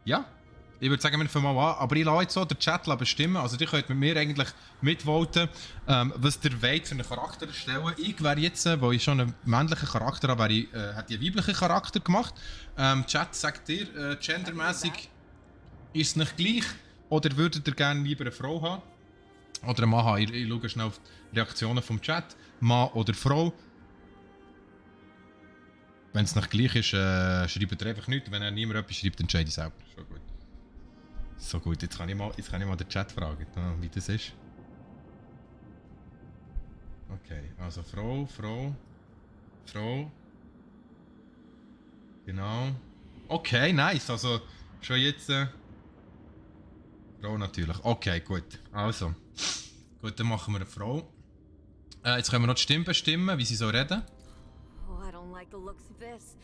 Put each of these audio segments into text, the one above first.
Ja, ich würde sagen, wir fangen mal an. Aber ich lasse jetzt so den Chat bestimmen. Also, ihr könnt mit mir eigentlich mitvoten, was ihr wollt für einen Charakter erstellen. Ich wäre jetzt, wo ich schon einen männlichen Charakter habe, hätte ich einen weiblichen Charakter gemacht. Chat, sagt ihr, gendermäßig ist es nicht gleich? Oder würdet ihr gerne lieber eine Frau haben? Oder einen Mann haben? Ich schaue schnell auf die Reaktionen vom Chat. Mann oder Frau? Wenn es nicht gleich ist, schreibt ihr einfach nichts. Wenn niemand etwas schreibt, entscheide ich selber. Schon gut. So gut, jetzt kann ich mal den Chat fragen, wie das ist. Okay, also Frau. Genau. Okay, nice. Also schon jetzt. Frau natürlich. Okay, gut. Also. Gut, dann machen wir eine Frau. Jetzt können wir noch die Stimme bestimmen, wie sie so reden. Oh, I don't like the looks of this.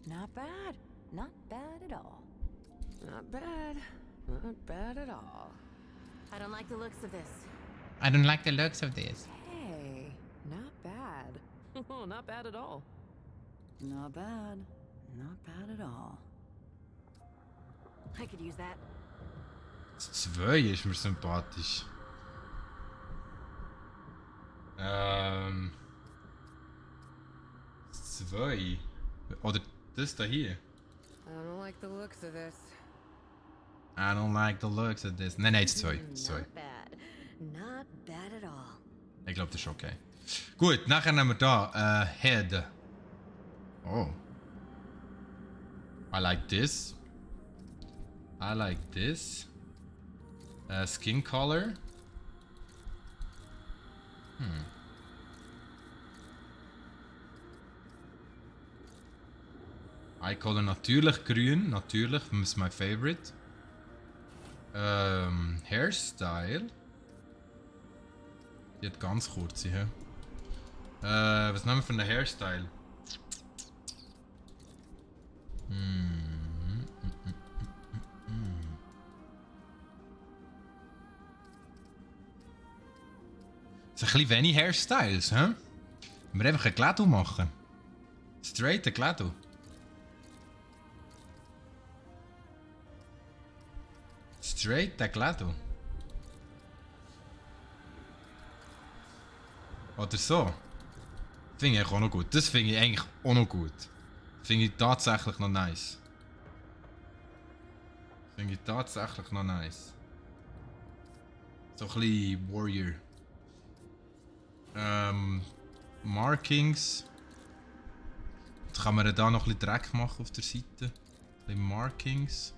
Not bad. Not bad at all. Not bad. Not bad at all. I don't like the looks of this. I don't like the looks of this. Hey, not bad. Oh, not bad at all. Not bad. Not bad at all. I could use that. Das 2 ist mir sympathisch. Das 2. Oder das da hier. I don't like the looks of this. I don't like the looks of this. Nein, das 2. Das 2. Not bad. Not bad at all. Ich glaube, das ist okay. Gut, nachher nehmen wir da Head. Oh. I like this. I like this. Skin color. Eye color natürlich grün, natürlich, das ist my favorite. Hairstyle. Die hat ganz kurze, hä? Was nehmen wir für einen Hairstyle? Es ist ein bisschen wenig Hairstyles, hä? Wir einfach ein Glädel machen. Straight ein Glädel. Straight ein Glädel. Oder so. Finde ich auch noch gut. Das finde ich eigentlich auch noch gut. Finde ich tatsächlich noch nice. Finde ich tatsächlich noch nice. So ein bisschen Warrior. Markings. Jetzt kann man da noch ein bisschen Dreck machen auf der Seite. Ein bisschen Markings.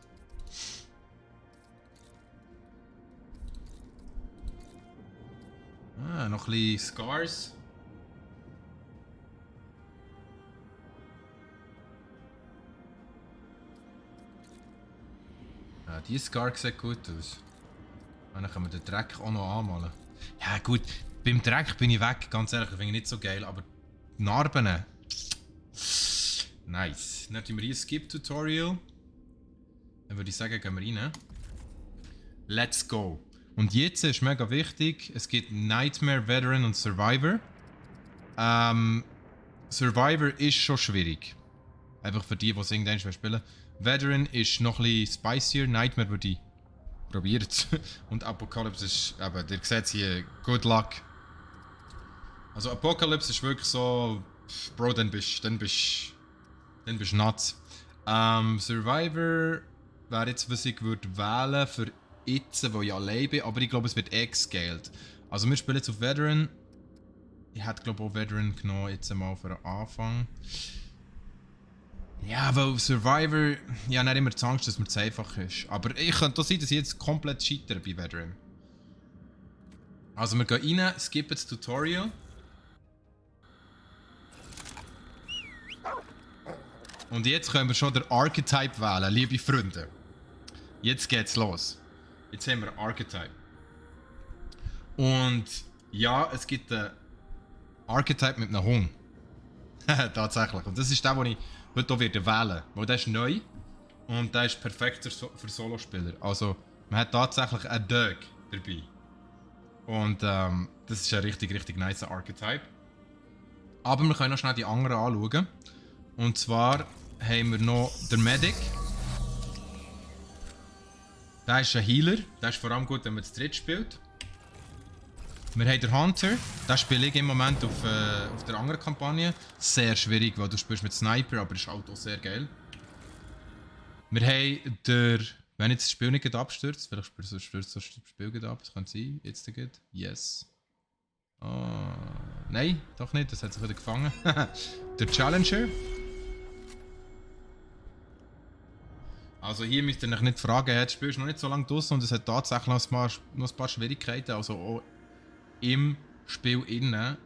Noch ein bisschen Scars. Die Scar sieht gut aus. Dann können wir den Dreck auch noch anmalen. Ja gut, beim Dreck bin ich weg, ganz ehrlich, finde ich nicht so geil, aber die Narben... Nice. Dann tun wir hier Skip-Tutorial. Dann würde ich sagen, gehen wir rein. Let's go. Und jetzt ist mega wichtig, es gibt Nightmare, Veteran und Survivor. Survivor ist schon schwierig. Einfach für die es irgendwann spielen. Veteran ist noch ein bisschen spicier, Nightmare würde ich probieren. Und Apocalypse ist, eben, ihr seht hier, good luck. Also Apocalypse ist wirklich so, Bro, dann bist du nuts. Survivor wäre jetzt, was ich würde wählen für jetzt, wo ich allein bin, aber ich glaube, es wird gescaled. Also wir spielen jetzt auf Veteran. Ich hätte glaube auch Veteran genommen, jetzt einmal für den Anfang. Ja, weil Survivor, ich habe nicht immer die Angst, dass mir zu einfach ist. Aber ich könnte auch sein, dass ich jetzt komplett scheitere bei Veteran. Also wir gehen rein, skippen das Tutorial. Und jetzt können wir schon den Archetype wählen, liebe Freunde. Jetzt geht's los. Jetzt haben wir einen Archetype. Und ja, es gibt einen Archetype mit einem Hund. Tatsächlich. Und das ist der, den ich heute auch wählen werde. Weil der ist neu und der ist perfekt für Solospieler. Also, man hat tatsächlich einen Dog dabei. Und das ist ein richtig nice Archetype. Aber wir können noch schnell die anderen anschauen. Und zwar haben wir noch den Medic. Der ist ein Healer. Der ist vor allem gut, wenn man zu dritt spielt. Wir haben den Hunter. Den spiele ich im Moment auf der anderen Kampagne. Sehr schwierig, weil du spielst mit Sniper, aber ist halt auch sehr geil. Wir haben den... Wenn jetzt das Spiel nicht abstürzt, vielleicht stürzt das Spiel ab, das könnte sein, jetzt geht. Yes. Oh, nein, doch nicht, das hat sich wieder gefangen. Der Challenger. Also hier müsst ihr euch nicht fragen, das Spiel ist noch nicht so lange draussen und es hat tatsächlich noch ein paar Schwierigkeiten. Also auch im Spiel innen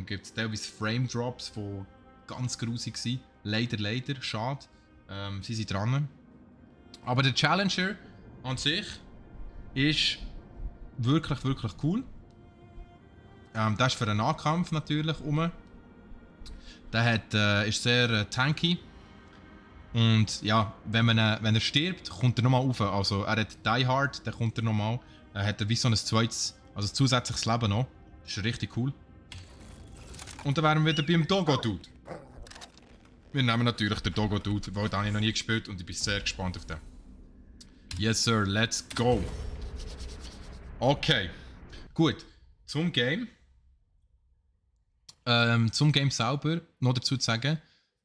gibt es teilweise Frame Drops, die ganz grusig sind. Leider, schade. Sie sind dran. Aber der Challenger an sich ist wirklich cool. Der ist für einen Nahkampf natürlich rum. Der ist sehr tanky. Und ja, wenn er stirbt, kommt er nochmal rauf. Also er hat Die Hard, dann kommt er nochmal. Er hat wie so ein zweites, also ein zusätzliches Leben noch. Das ist richtig cool. Und dann wären wir wieder beim Doggo Dude. Wir nehmen natürlich den Doggo Dude, weil den habe ich noch nie gespielt und ich bin sehr gespannt auf den. Yes sir, let's go. Okay, gut. Zum Game. Zum Game selber noch dazu zu sagen,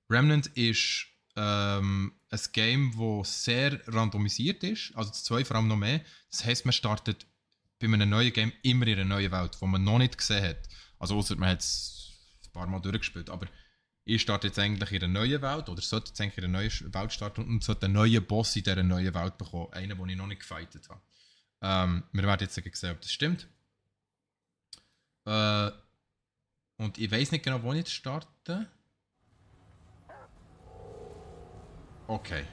Remnant ist ein Game, das sehr randomisiert ist, also das 2 vor allem noch mehr. Das heisst, man startet bei einem neuen Game immer in einer neuen Welt, die man noch nicht gesehen hat. Also ausser man hat es ein paar Mal durchgespielt, aber ich starte jetzt eigentlich in einer neuen Welt, oder sollte jetzt eigentlich in einer neuen Welt starten und sollte einen neuen Boss in dieser neuen Welt bekommen, einen, den ich noch nicht gefightet habe. Wir werden jetzt sehen, ob das stimmt. Und ich weiß nicht genau, wo ich jetzt starte. Okay.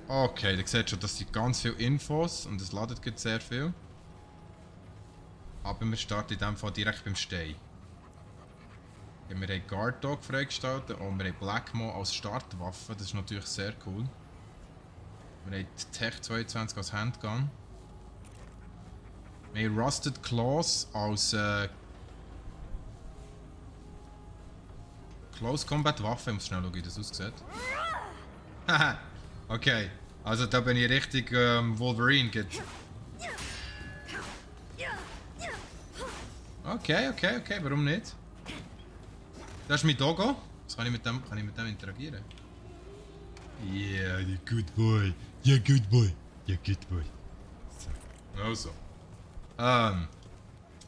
Okay, ihr seht schon, das sind ganz viele Infos und es ladet jetzt sehr viel. Aber wir starten in dem Fall direkt beim Stein. Ja, wir haben Guard Dog freigestaltet und wir haben Blackmaw als Startwaffe, das ist natürlich sehr cool. Wir haben Tech 22 als Handgun. Wir haben Rusted Claws als Close Combat Waffe. Ich muss schnell schauen, wie das aussieht. Haha, okay. Also da bin ich richtig Wolverine. Okay, warum nicht? Das ist mein Doggo. Was kann ich mit dem interagieren? Yeah, you good boy. Yeah, good boy. Yeah, good boy. So. Also.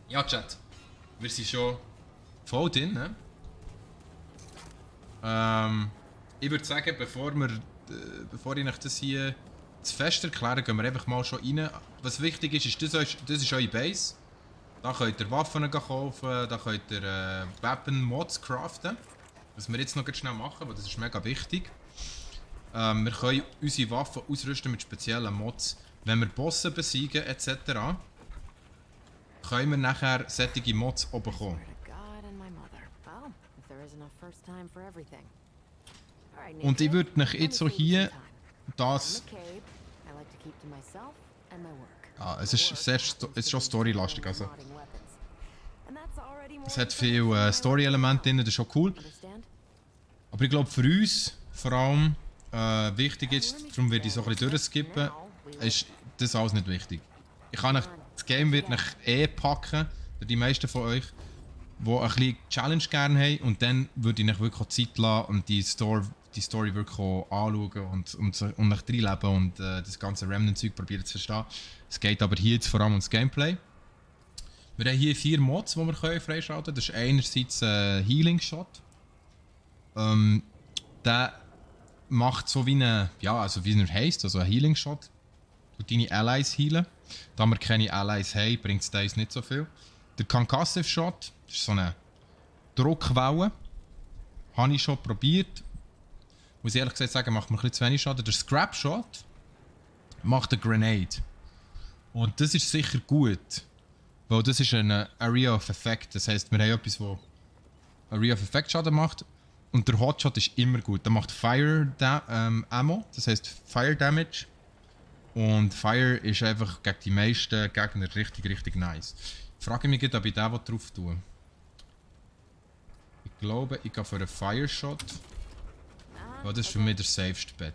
Ja, Chat. Wir sind schon voll drin, ne? Ich würde sagen, bevor ich euch das hier zu fest erkläre, gehen wir einfach mal schon rein. Was wichtig ist, das ist eure Base. Da könnt ihr Waffen kaufen, da könnt ihr Weapon-Mods craften. Was wir jetzt noch schnell machen, weil das ist mega wichtig. Wir können unsere Waffen ausrüsten mit speziellen Mods. Wenn wir Bosse besiegen etc., können wir nachher solche Mods auch bekommen. Und ich würde euch jetzt so hier das... es ist schon storylastig, also. Es hat viele Story-Elemente drin, das ist schon cool. Aber ich glaube für uns vor allem wichtig ist, darum werde ich so ein bisschen durchskippen, ist das alles nicht wichtig. Ich kann euch, das Game wird euch packen, die meisten von euch, die ein bisschen Challenge gerne haben, und dann würde ich euch wirklich auch Zeit lassen und die Story wirklich auch anschauen und euch reinleben und das ganze Remnant-Zeug probieren zu verstehen. Es geht aber hier jetzt vor allem ums Gameplay. Wir haben hier 4 Mods, die wir freischalten können. Das ist einerseits ein Healing Shot. Der macht so wie eine, ja, also wie er heisst, also ein Healing Shot. Du deine Allies healen. Da wir keine Allies haben, bringt es uns nicht so viel. Der Concussive Shot, das ist so eine Druckwelle. Habe ich schon probiert. Muss ich ehrlich gesagt sagen, macht mir ein bisschen zu wenig Schaden. Der Scrap Shot macht eine Grenade. Und das ist sicher gut. Weil das ist eine Area of Effect. Das heisst, wir haben etwas, das Area of Effect Schaden macht. Und der Hotshot ist immer gut. Der macht Fire Ammo. Das heisst Fire Damage. Und Fire ist einfach gegen die meisten Gegner richtig nice. Ich frage mich gerade, ob ich den drauf tue. Ich glaube, ich gehe für einen Fire Shot. Weil das ist für mich der safeste Bet.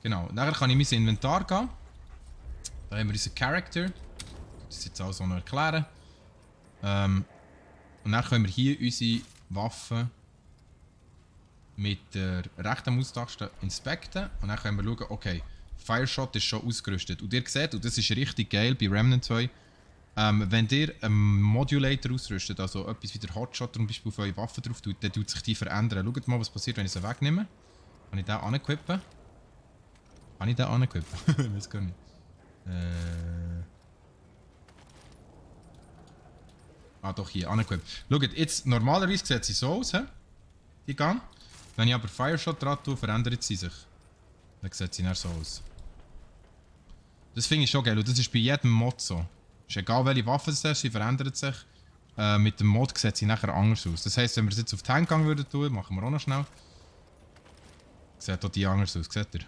Genau, nachher kann ich in mein Inventar gehen. Da haben wir unseren Character. Das jetzt auch so noch erklären. Und dann können wir hier unsere Waffen mit der rechten Maustaste inspekten. Und dann können wir schauen, okay, Fireshot ist schon ausgerüstet. Und ihr seht, und das ist richtig geil bei Remnant 2, wenn ihr einen Modulator ausrüstet, also etwas wie der Hotshot zum Beispiel auf eure Waffe drauf tut, dann tut sich die verändern. Schaut mal, was passiert, wenn ich sie wegnehme. Kann ich den anequippen? Kann ich den anequippen? Ich weiß gar nicht. Ah, doch, hier, anequippen. Schaut, jetzt, normalerweise sieht sie so aus, die Gun. Wenn ich aber Fireshot dran tue, verändert sie sich. Dann sieht sie dann so aus. Das finde ich schon geil und das ist bei jedem Mod so. Ist egal welche Waffe es ist, sie verändert sich. Mit dem Mod sieht sie nachher anders aus. Das heisst, wenn wir es jetzt auf den Handgang würden tun, machen wir auch noch schnell. Sieht auch die anders aus, seht ihr?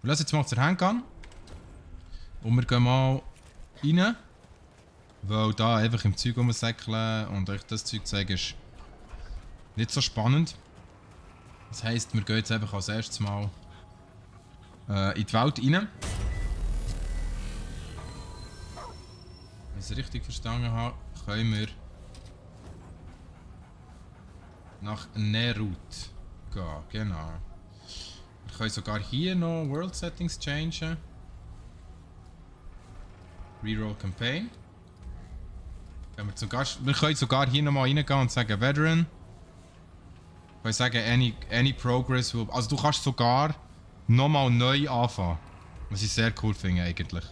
Wir lassen jetzt mal zur Handgang. Und wir gehen mal rein. Weil da einfach im Zeug rumsäckeln und euch das Zeug zeigen ist nicht so spannend. Das heisst, wir gehen jetzt einfach als erstes mal in die Welt rein. Wenn ich es richtig verstanden habe, können wir nach Nerut gehen. Genau. Wir können sogar hier noch World Settings changen. Reroll Campaign. Wir können sogar hier nochmal reingehen und sagen Veteran. Wir können sagen any progress. Also du kannst sogar nochmal neu anfangen. Was ich sehr cool finde eigentlich.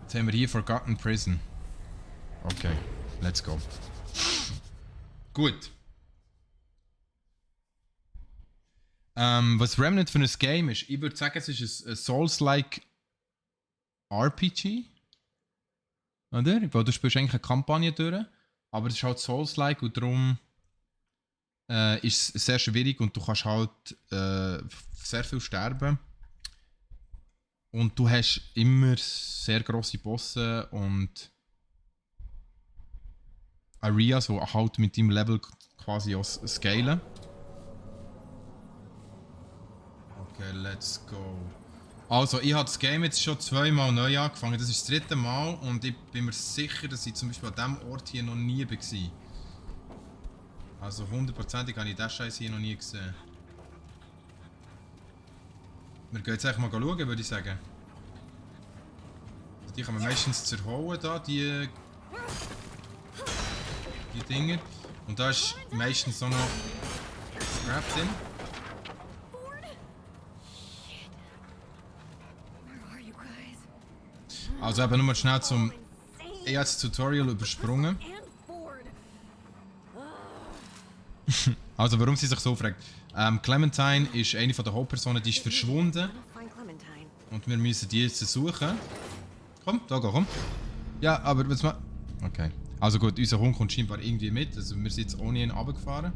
Jetzt haben wir hier Forgotten Prison. Okay, let's go. Gut. Was Remnant für ein Game ist, ich würde sagen, es ist ein Souls-like RPG. Oder? Weil du spielst eigentlich eine Kampagne durch, aber es ist halt Souls-like und darum ist es sehr schwierig und du kannst halt sehr viel sterben. Und du hast immer sehr grosse Bosse und Areas, die halt mit deinem Level quasi auch scalen. Okay, let's go. Also, ich habe das Game jetzt schon zweimal neu angefangen. Das ist das dritte Mal und ich bin mir sicher, dass ich zum Beispiel an diesem Ort hier noch nie war. Also 100%ig habe ich diesen Scheiß hier noch nie gesehen. Wir gehen jetzt einfach mal schauen, würde ich sagen. Die kann man meistens zerhauen, da, die Dinger. Und da ist meistens auch noch Scrap drin. Also eben nur schnell zum... Ich habe das Tutorial übersprungen. Also warum sie sich so fragt. Clementine ist eine der Hauptpersonen, die ist verschwunden. Und wir müssen die jetzt suchen. Komm, da komm. Ja, aber was mal. Okay. Also gut, unser Hund kommt scheinbar irgendwie mit. Also wir sind jetzt ohne ihn runtergefahren.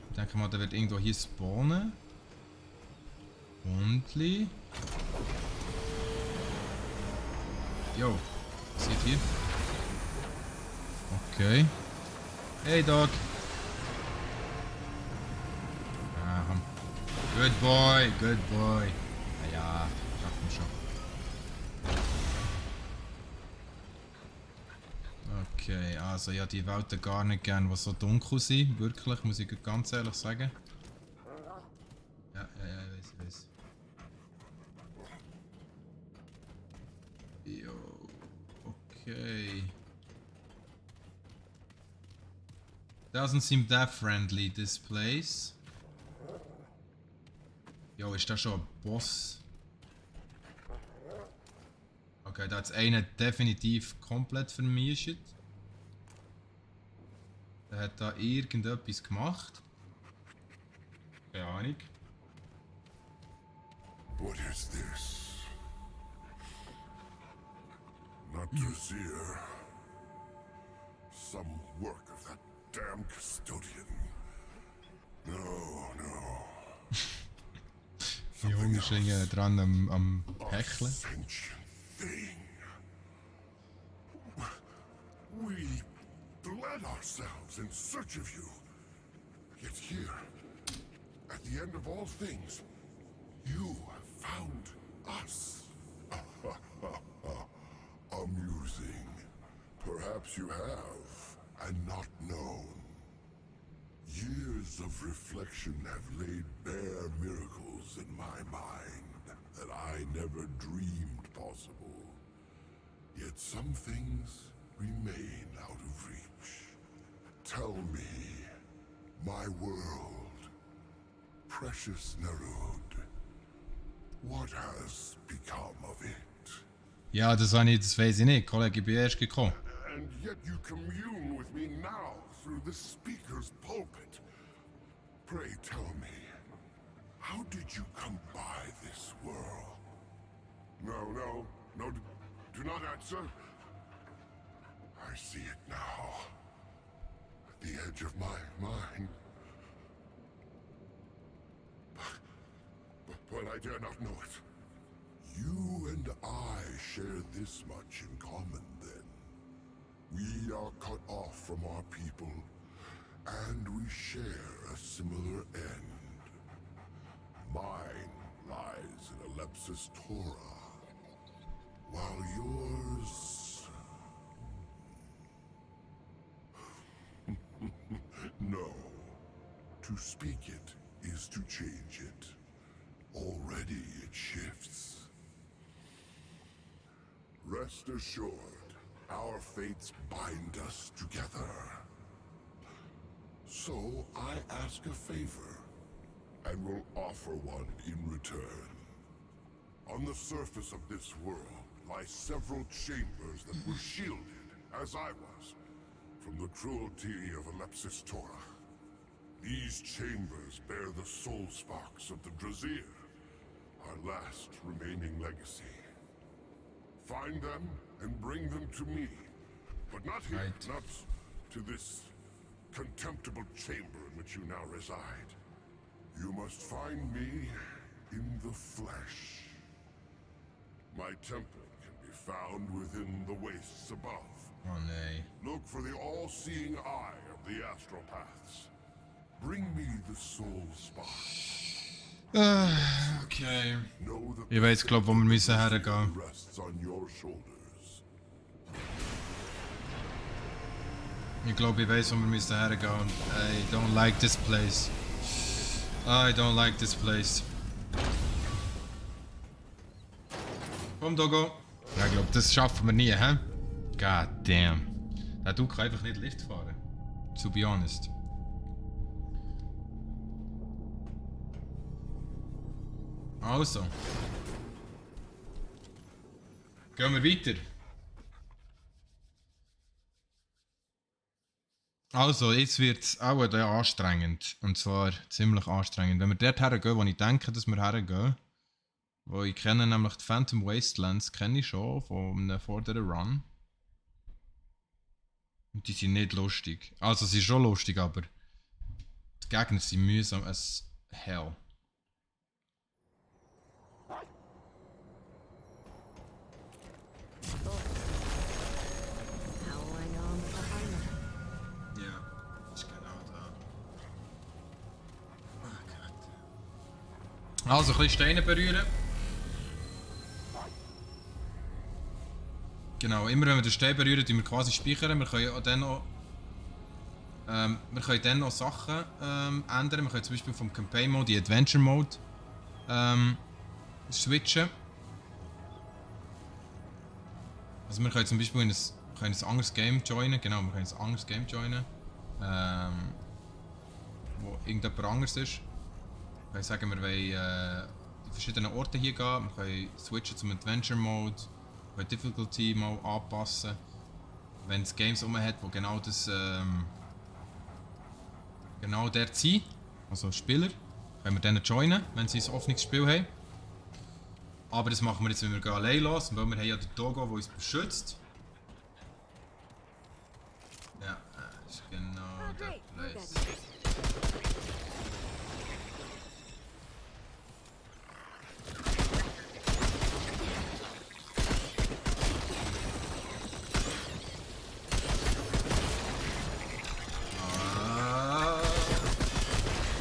Ich denke mal, der wird irgendwo hier spawnen. Hundli. Jo. Was seht ihr? Okay. Hey Dog. Ah, komm. Good boy, good boy. Ja, schaffen wir schon. Okay, also ja, die Welten gar nicht gern, die so dunkel sind. Wirklich, muss ich ganz ehrlich sagen. Ja, ich weiß. Jo, okay. Doesn't seem that friendly, this place. Jo, ist das schon ein Boss? Okay, da hat einer definitiv komplett vermischt. Der hat da irgendetwas gemacht. Keine Ahnung. What is this? Not Drasier. Some work of that damn custodian. No, no. Die Hunde stehen dran am Hecheln. Sentient thing. We bled ourselves in search of you. Yet here, the end of all things. You have found us. Amusing. Perhaps you have, and not known. Years of reflection have laid bare miracles in my mind that I never dreamed possible. Yet some things remain out of reach. Tell me, my world, precious Nerud, what has become of it? Ja, das weiß ich nicht, Kollege, ich bin erst gekommen. And yet you commune with me now through the speaker's pulpit. Pray tell me, how did you come by this world? No, do not answer. I see it now. At the edge of my mind. But I dare not know it. You and I share this much in common, then. We are cut off from our people, and we share a similar end. Mine lies in Alepsis Torah, while yours... No. To speak it is to change it. Already it shifts. Rest assured, our fates bind us together. So I ask a favor, and will offer one in return. On the surface of this world lie several chambers that were shielded, as I was, from the cruelty of Alepsis Torah. These chambers bear the soul sparks of the Drazir, our last remaining legacy. Find them and bring them to me. But not here, Right. not to this contemptible chamber in which you now reside. You must find me in the flesh. My temple can be found within the wastes above. Oh nee. Look for the all-seeing eye of the astropaths. Bring me the soul spark. Okay. Know that Ich weiß, glaub, wo wir müssen hergehen. rests on your shoulders. Ich glaube, ich weiß, wo wir müssen hergehen. Und I don't like this place. I don't like this place. Komm, Dogo. Ja, ich glaube, das schaffen wir nie, hä? God damn. Der Dude kann einfach nicht Lift fahren. To be honest. Also. Gehen wir weiter. Also, jetzt wird es auch anstrengend. Und zwar ziemlich anstrengend. Wenn wir dort hergehen, wo ich denke, dass wir hergehen, wo ich kenne, nämlich die Phantom Wastelands, kenne ich schon von einem vorderen Run. Und die sind nicht lustig. Also, sie sind schon lustig, aber die Gegner sind mühsam as hell. How will I know I'm behind them? Ja, das ist genau da. Also, ein bisschen Steine berühren. Genau, immer wenn wir den Stein berühren, tun wir quasi speichern. Wir können auch dann noch, Sachen ändern. Wir können zum Beispiel vom Campaign Mode in Adventure Mode switchen. Also wir können zum Beispiel in ein anderes Game joinen. Genau, wir können ein anderes Game joinen. Wo irgendjemand anders ist. Wir können sagen, wir wollen in verschiedene Orte hier gehen. Wir können switchen zum Adventure Mode. Wir können Difficulty mal anpassen. Wenn es Games hat, wo genau das genau dort sind, also Spieler, können wir denen joinen, wenn sie ein offenes Spiel haben. Aber das machen wir jetzt, wenn wir allein los, weil wir haben ja den Togo, der uns beschützt. Ja, das ist genau Oh, der great. We're Place. good.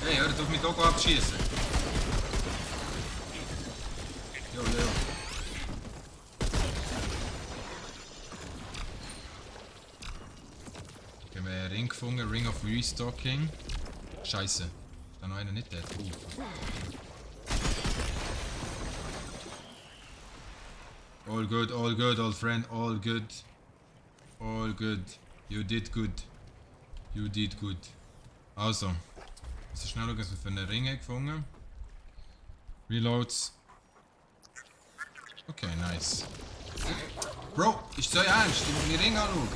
Hey, hört auf mich Dogo abschießen. Jo, Leo. Ich habe einen Ring gefunden, Ring of Restocking. Scheiße. Ist da noch einer nicht der? All good, old friend, all good. All good. You did good. You did good. Also. So schnell schauen, was wir für einen Ring haben gefunden. Reloads. Okay, nice. Bro, ist so ernst? Ich muss meinen Ring anschauen.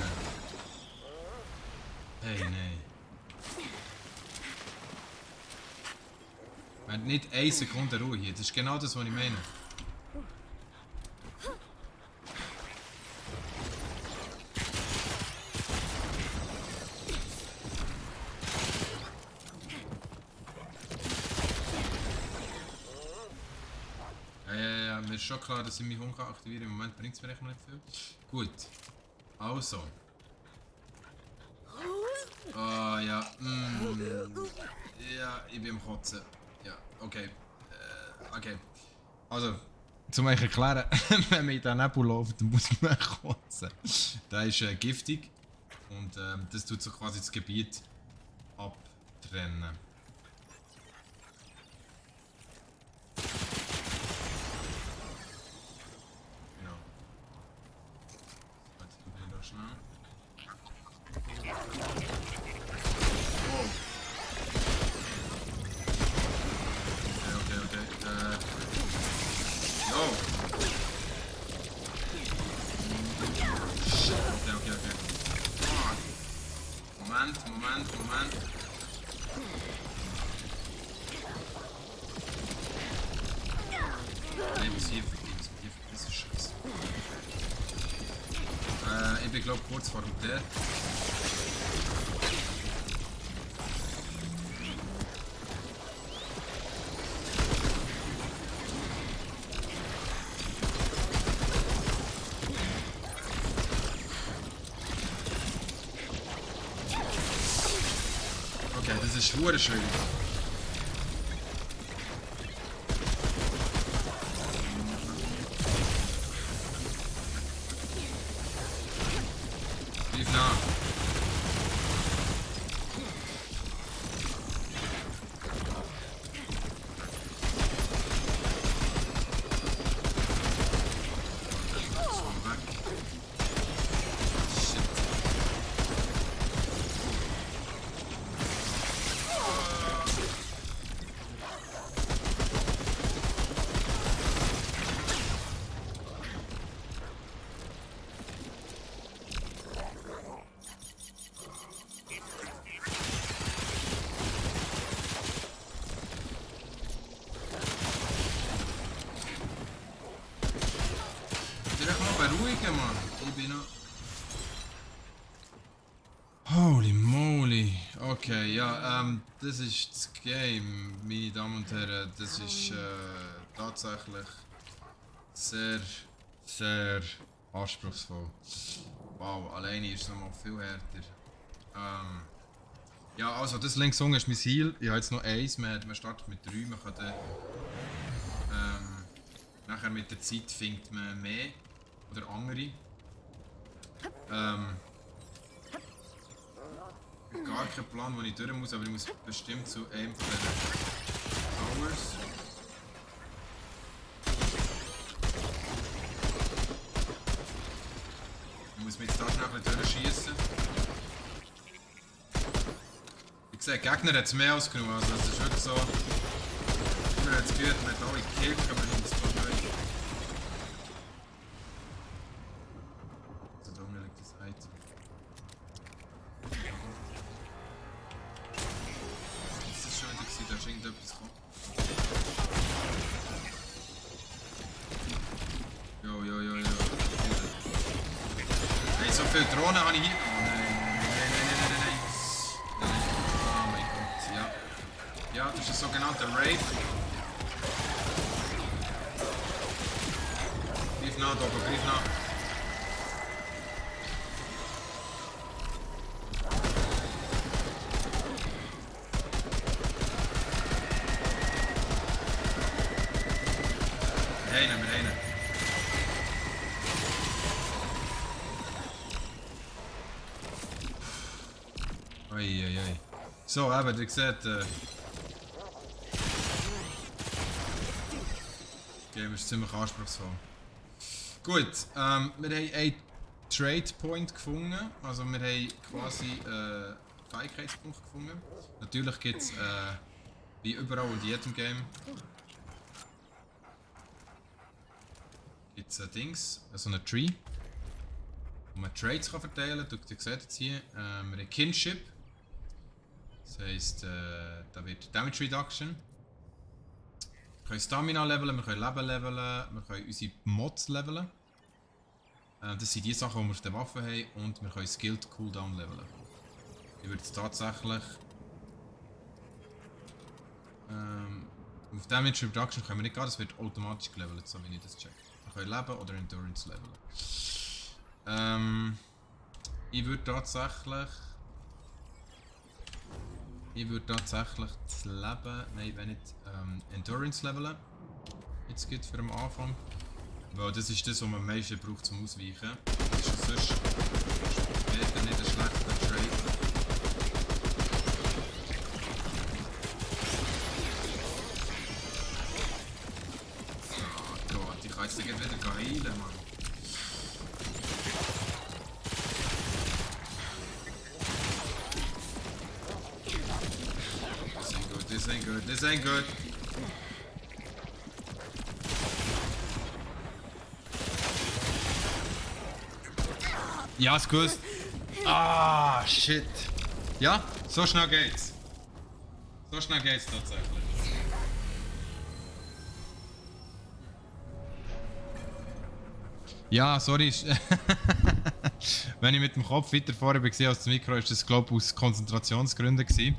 Hey, nein. Wir haben nicht 1 Sekunde Ruhe hier. Das ist genau das, was ich meine. Ja, mir ist schon klar, dass ich mich aktivieren kann. Im Moment bringt es mir echt noch nicht viel. Gut. Also. Ah, ja. Ja, ich bin am Kotzen. Ja, okay. Okay. Also, zum euch erklären, wenn man in den Nebel läuft, dann muss man kotzen. Der ist giftig und das tut so quasi das Gebiet abtrennen. Genau. Warte, ich will da schnell. Moment. Nein, bis hier das ist scheiße. Ich bin glaube kurz vor dem Dead. Das ist schwierig. Lief nach. Beruhigen, Mann. Ich bin noch... Holy moly. Okay, ja, das ist das Game, meine Damen und Herren. Das ist tatsächlich sehr, sehr anspruchsvoll. Wow, alleine ist es nochmal viel härter. Ja, also das links unten ist mein Ziel. Ich habe jetzt noch 1. Man startet mit 3. Man kann dann, nachher mit der Zeit findet man mehr. Oder andere. Gar keinen Plan, wo ich durch muss, aber ich muss bestimmt zu einem von den Towers. Ich muss mich jetzt da schnell ein bisschen durchschießen. Ich sehe, Gegner hat es mehr als genug, also es ist wirklich so. Ich habe jetzt gehört, man hat alle gekillt, aber ich muss es nicht. Hey, so viele Drohnen habe ich hier. Oh nein. Oh mein Gott, ja. Ja, das ist ein sogenannter Raid. Greif nach, Dogo, greif nach. einen, wir einen. Oi. So, eben, ihr seht, Game ist ziemlich anspruchsvoll. Gut, wir haben einen Trade Point gefunden, also wir haben quasi Fähigkeitspunkt gefunden. Natürlich gibt es, wie überall in jedem Game, gibt es Dings, so eine Tree, wo man Trades kann verteilen kann. Ihr seht jetzt hier, wir haben Kinship, das heisst, da wird Damage Reduction. Wir können Stamina leveln, wir können Leben leveln, wir können unsere Mods leveln. Das sind die Sachen, die wir auf den Waffen haben, und wir können Skilled Cooldown leveln. Ich würde jetzt tatsächlich auf Damage Reduction können wir nicht gehen, das wird automatisch gelevelt, so wie ich das check. Wir können Leben oder Endurance leveln. Ich würde tatsächlich das Leben, nein, wenn nicht, Endurance leveln. Jetzt geht für am Anfang. Weil das ist das, was man am meisten braucht zum Ausweichen. Das ist sonst später nicht ein schlechter Trade. Oh Gott, ich kann jetzt wieder heilen, Mann. This ain't good. Ja, ist gut. Ah, shit. Ja, so schnell geht's. So schnell geht's tatsächlich. Ja, sorry. Wenn ich mit dem Kopf weiter vorher war als das Mikro, ist das, glaube ich, aus Konzentrationsgründen gewesen.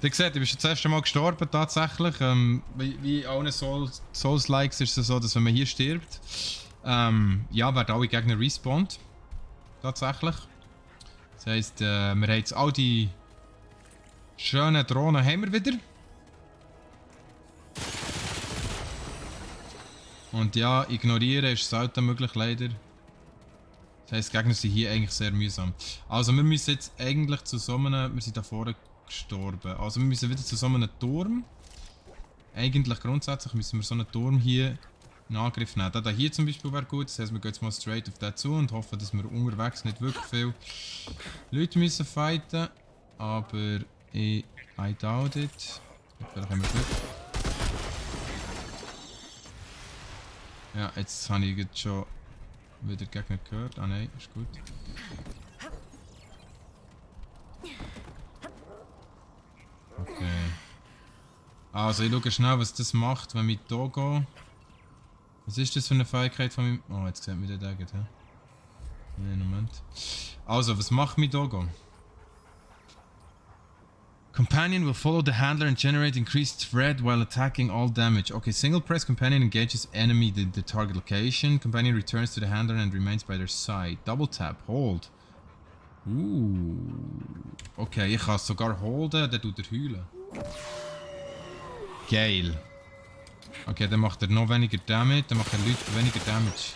Ihr seht, ich bin schon das erste Mal gestorben, tatsächlich. Wie in allen Souls-Likes ist es so, dass wenn man hier stirbt, ja, werden alle Gegner respawned. Tatsächlich. Das heisst, wir haben jetzt all die schönen Drohnen haben wir wieder. Und ja, ignorieren ist selten möglich, leider. Das heisst, die Gegner sind hier eigentlich sehr mühsam. Also wir müssen jetzt eigentlich zu so einem... Wir sind da vorne gestorben. Also wir müssen wieder zu so einem Turm. Eigentlich grundsätzlich müssen wir so einen Turm hier in Angriff nehmen. Da hier zum Beispiel wäre gut. Das heisst, wir gehen jetzt mal straight auf den zu und hoffen, dass wir unterwegs nicht wirklich viele Leute müssen fighten. Aber I doubt it. Vielleicht haben wir Glück. Ja, jetzt habe ich jetzt schon wieder Gegner gehört. Ah nein, ist gut. Okay. Also ich schaue schnell, was das macht, wenn ich hier gehe. Was ist das für eine Fähigkeit von meinem... Oh, jetzt sieht man den Dagger, hä? Nein, Moment. Also, was macht mich hier gehen? Companion will follow the handler and generate increased threat while attacking all damage. Okay, single press companion engages enemy in the target location. Companion returns to the handler and remains by their side. Double tap, hold. Okay, ich kann es sogar holden, dann tut er heulen. Geil. Okay, dann macht er noch weniger Damage, dann macht er Leute weniger Damage.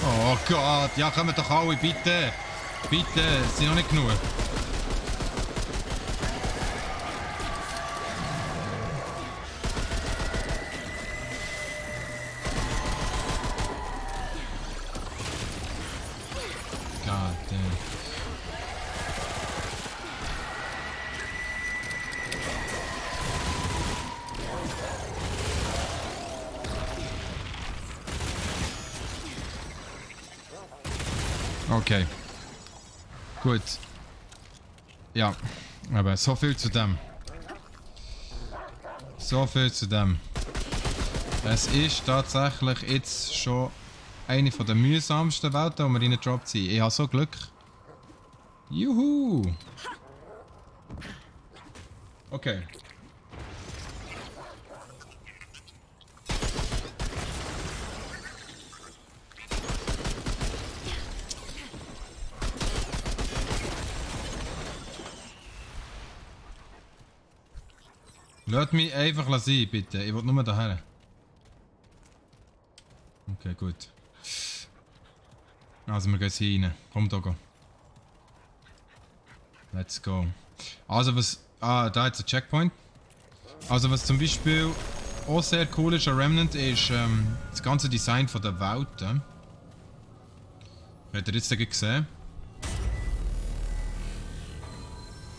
Oh Gott, ja, kommen doch alle, bitte! Bitte, es sind noch nicht genug. God damn. Okay. Gut. Ja, aber so viel zu dem. So viel zu dem. Es ist tatsächlich jetzt schon eine der mühsamsten Welten, die wir reingedroppt sind. Ich habe so Glück. Juhu! Okay. Lass mich einfach sein, bitte. Ich will nur daher. Okay, gut. Also, wir gehen jetzt hier rein. Komm, Dogo. Let's go. Also, was... Ah, da ist ein Checkpoint. Also, was zum Beispiel auch sehr cool ist an Remnant, ist das ganze Design von der Welten. Habt ihr jetzt gesehen?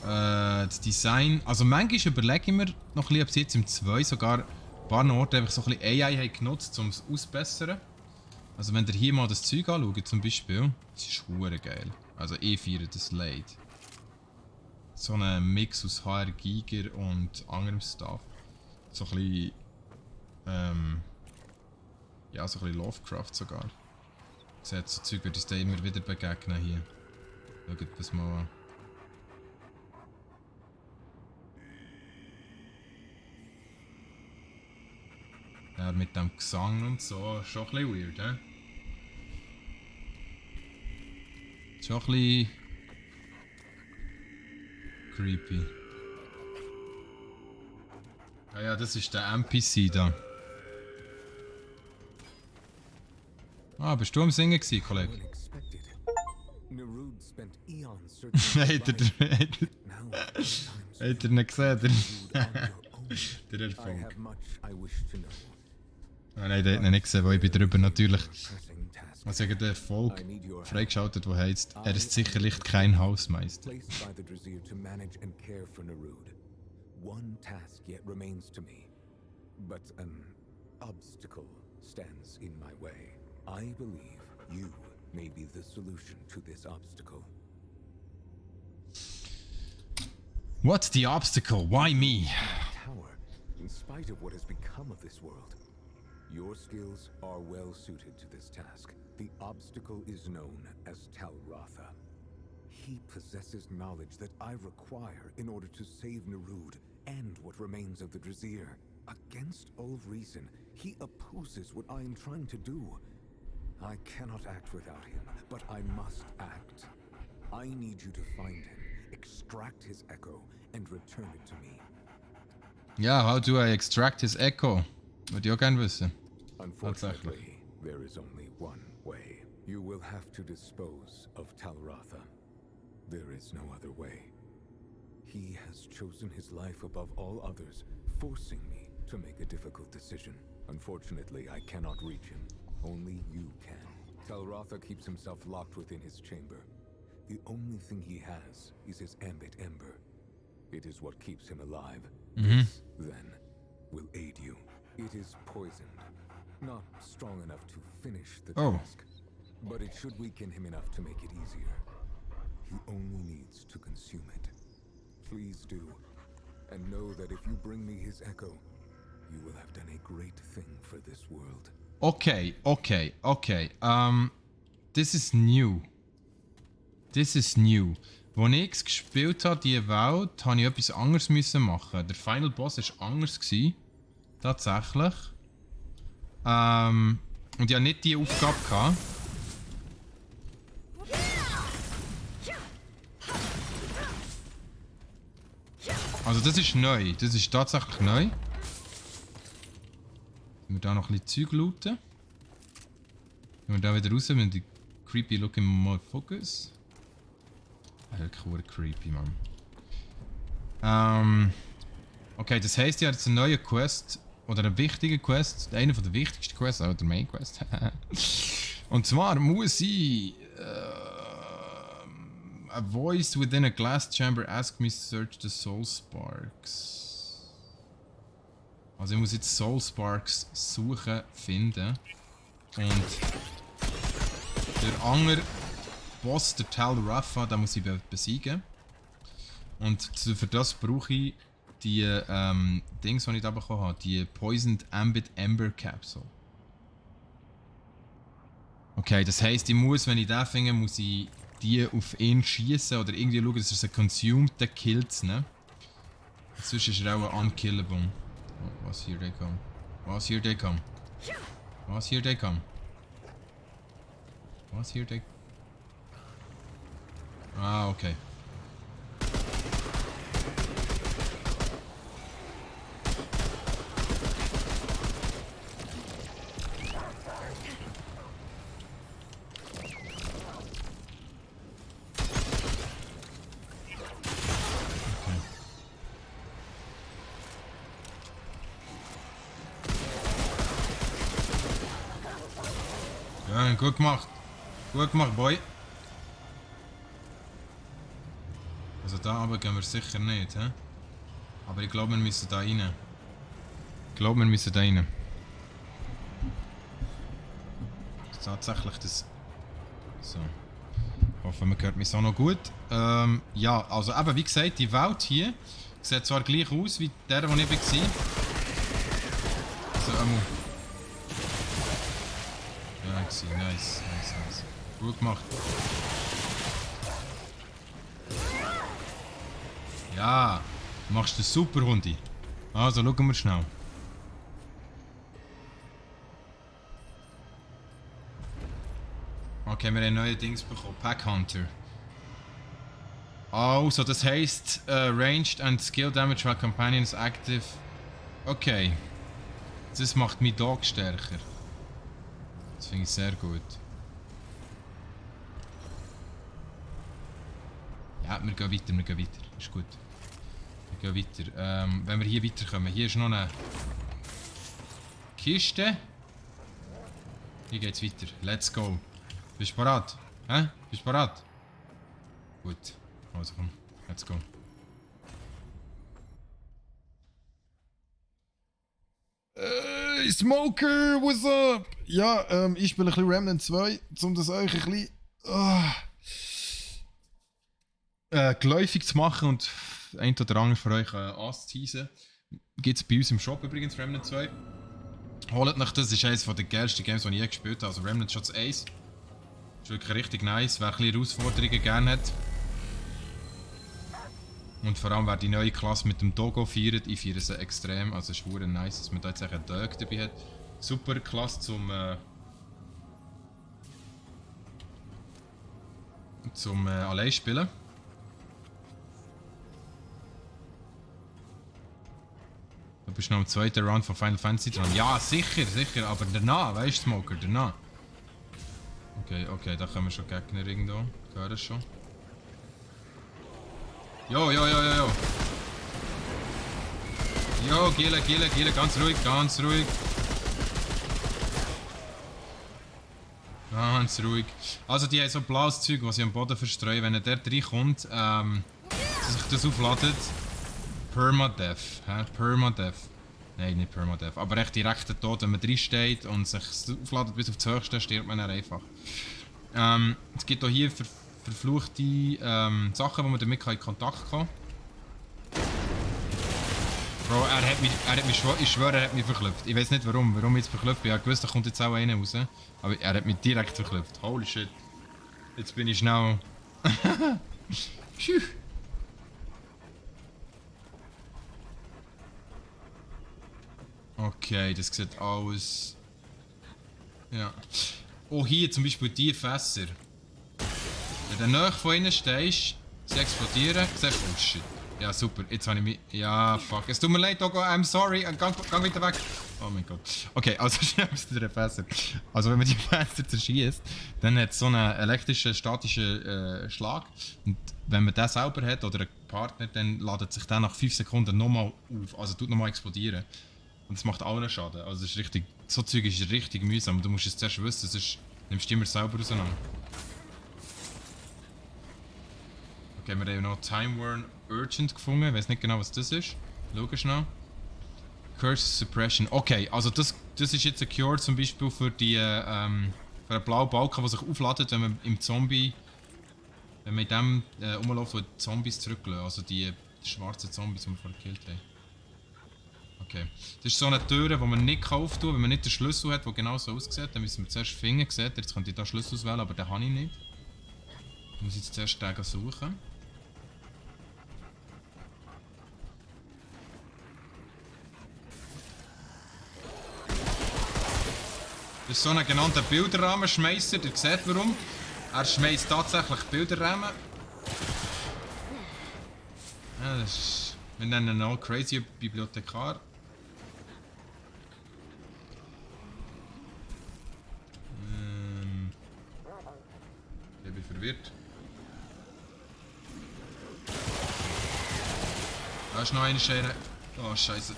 Das Design... Also, manchmal überlege ich mir noch ein bisschen, ob sie jetzt im 2 sogar ein paar Orte einfach so ein bisschen AI haben genutzt, um es auszubessern. Also, wenn ihr hier mal das Zeug anschaut, zum Beispiel, das ist hure geil. Also, ich feiere das Late. So ein Mix aus HR Giger und anderem Stuff. So ein bisschen... ja, so ein bisschen Lovecraft sogar. Seht, so Zeug wird uns da immer wieder begegnen hier. Schaut das mal an. Ja, mit dem Gesang und so, schon ein bisschen weird, hä? Schon ein bisschen... creepy. Ah ja, das ist der NPC da. Ah, bist du am Singen gewesen, Kollege? Hat er nicht gesehen? Der Erfolg. Ah nein, der hat ihn nicht gesehen, weil ich bin drüber natürlich... Also ich habe den Erfolg freigeschaltet, der heißt, er ist sicherlich kein Hausmeister. One task yet remains to me, but an obstacle stands in my way. I believe you may be the solution to this obstacle. What's the obstacle? Why me? Tower, in spite of what has become of this world, your skills are well suited to this task. The obstacle is known as Talratha. He possesses knowledge that I require in order to save Nerud and what remains of the Drazir. Against all reason, he opposes what I am trying to do. I cannot act without him, but I must act. I need you to find him, extract his echo, and return it to me. Ja, how do I extract his echo? Würde ich auch gerne wissen. Unfortunately, there is only one way. You will have to dispose of Talratha. There is no other way. He has chosen his life above all others, forcing me to make a difficult decision. Unfortunately, I cannot reach him. Only you can. Talratha keeps himself locked within his chamber. The only thing he has is his Ambit Ember. It is what keeps him alive. This, then, will aid you. It is poisoned. Not strong enough to finish the task, but it should weaken him enough to make it easier. He only needs to consume it. Please do, and know that if you bring me his echo, you will have done a great thing for this world. Okay. This is new. This is new. Als ich es gespielt habe, diese Welt, habe ich etwas anderes müssen machen. Der Final Boss war anders gewesen. Tatsächlich. Und ich hatte nicht die Aufgabe gehabt. Also das ist neu. Das ist tatsächlich neu. Wir da noch ein bisschen Zeug looten. Gehen wir da wieder raus mit dem creepy looking motherfuckers. Wirklich creepy, Mann. Okay, das heisst, ich habe jetzt eine neue Quest. Oder eine wichtige Quest. Eine von der wichtigsten Quests, auch der Main Quest. Und zwar muss ich... a voice within a glass chamber asked me to search the soul sparks. Also ich muss jetzt Soul Sparks suchen, finden. Und der andere Boss, der Talratha, den muss ich besiegen. Und für das brauche ich die Dings, die ich da bekommen habe. Die Poisoned Ambit Ember Capsule. Okay, das heisst, ich muss, wenn ich den finde, muss ich die auf ihn schießen oder irgendwie schauen, dass er sie consumed, dann killt es, ne? Sonst ist er auch unkillable. Oh, was here they come? Was here they come? Was here they come? Was here they... Ah, okay. Gut gemacht. Gut gemacht, Boy. Also da aber gehen wir sicher nicht, hä? Aber ich glaube, wir müssen da rein. Ich glaube, wir müssen da rein. Das ist tatsächlich das... So. Ich hoffe, man hört mich auch noch gut. Ja, also eben, wie gesagt, die Welt hier sieht zwar gleich aus wie der, wo ich war. So, ja, nice. Gut gemacht. Ja, du machst das super, Hundi. Also, schauen wir schnell. Okay, wir haben neue Dings bekommen. Pack Hunter. Also, das heisst, Ranged and Skill Damage while Companions active. Okay. Das macht mich Dog stärker. Das finde ich sehr gut. Ja, wir gehen weiter. Ist gut. Wir gehen weiter. Wenn wir hier weiterkommen. Hier ist noch eine Kiste. Hier geht's weiter. Let's go. Bist du bereit? Hä? Bist du bereit? Gut. Also komm. Let's go. Smoker, what's up? Ja, ich spiele ein bisschen Remnant 2, um das euch ein bisschen geläufig zu machen und ein oder andere für euch anzuteasen. Gibt es bei uns im Shop übrigens, Remnant 2. Holt nach das, ist eines der geilsten Games, die ich je gespielt habe. Also Remnant Shots 1. Ist wirklich richtig nice, wer ein bisschen Herausforderungen gerne hat. Und vor allem, wer die neue Klasse mit dem Dogo feiert, ich feiere sie extrem. Also es ist verdammt nice, dass man da jetzt einen Dog dabei hat. Super Klasse zum allein spielen. Du bist noch im zweiten Round von Final Fantasy dran. Ja, sicher, aber danach, weißt du, Smoker, danach. Okay, da kommen schon Gegner irgendwo. Gehört das schon? Jo. Jo, Giele, ganz ruhig. Ganz ruhig. Also die haben so blaues Zeug, was sie am Boden verstreuen. Wenn der reinkommt, sich das aufladet. Permadeath. Permadeath. Nein, nicht Permadeath. Aber echt direkter Tod, wenn man reinsteht und sich aufladet bis auf das Höchste, stirbt man dann einfach. Es gibt auch hier verfluchte Sachen, wo man damit in Kontakt kommen kann. Bro, ich schwöre, er hat mich verklüpft. Ich weiß nicht warum ich jetzt verklüpft bin. Ich wusste, da kommt jetzt auch einer raus. Aber er hat mich direkt verklüpft. Holy shit. Jetzt bin ich schnell... Okay, das sieht aus... Ja. Oh, hier zum Beispiel die Fässer. Wenn du nahe von ihnen stehst, sie explodieren, siehst du, oh shit. Ja, super, jetzt habe ich mich... Ja, fuck. Es tut mir leid, Dogo, I'm sorry. Gang wieder weg. Oh mein Gott. Okay, also schnell bis zu den Fässern. Also wenn man die Fässer zerschießt, dann hat es so einen elektrischen, statischen Schlag. Und wenn man den selber hat, oder einen Partner, dann ladet sich der nach 5 Sekunden nochmal auf. Also tut nochmal explodieren. Und das macht allen Schaden. Also das ist richtig... So Zeug ist richtig mühsam. Du musst es zuerst wissen, sonst nimmst du immer selber auseinander. Okay, wir haben noch Time Worn Urgent gefunden. Ich weiß nicht genau, was das ist. Logisch noch. Curse Suppression. Okay, also das ist jetzt ein Cure zum Beispiel für die für einen blauen Balken, der sich aufladet, wenn man im Zombie... Wenn man in dem rumläuft, wo die Zombies zurücklassen. Also die schwarzen Zombies, die wir vorher gekillt haben. Okay. Das ist so eine Tür, die man nicht auftun kann, wenn man nicht den Schlüssel hat, der genau so aussieht. Dann müssen wir zuerst Finger sehen. Jetzt könnte ich da Schlüssel auswählen, aber den habe ich nicht. Ich muss jetzt zuerst den suchen. Das ist so ein genannter Bilderrahmenschmeisser. Ihr seht warum. Er schmeißt tatsächlich Bilderrahmen. Ja, das ist... Wir nennen ihn auch Crazy Bibliothekar. Ich bin verwirrt. Da ist noch eine Schere. Oh, Scheiße.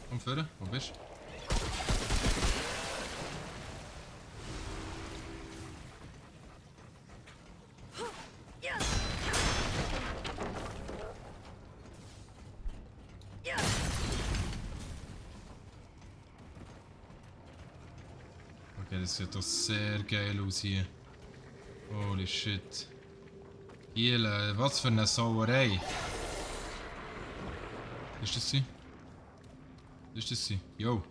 Komm vorne, wo bist du? das sieht doch sehr geil aus hier. Holy shit. Hier, was für eine Sauerei. Ist das sie? Ist das sie? Yo.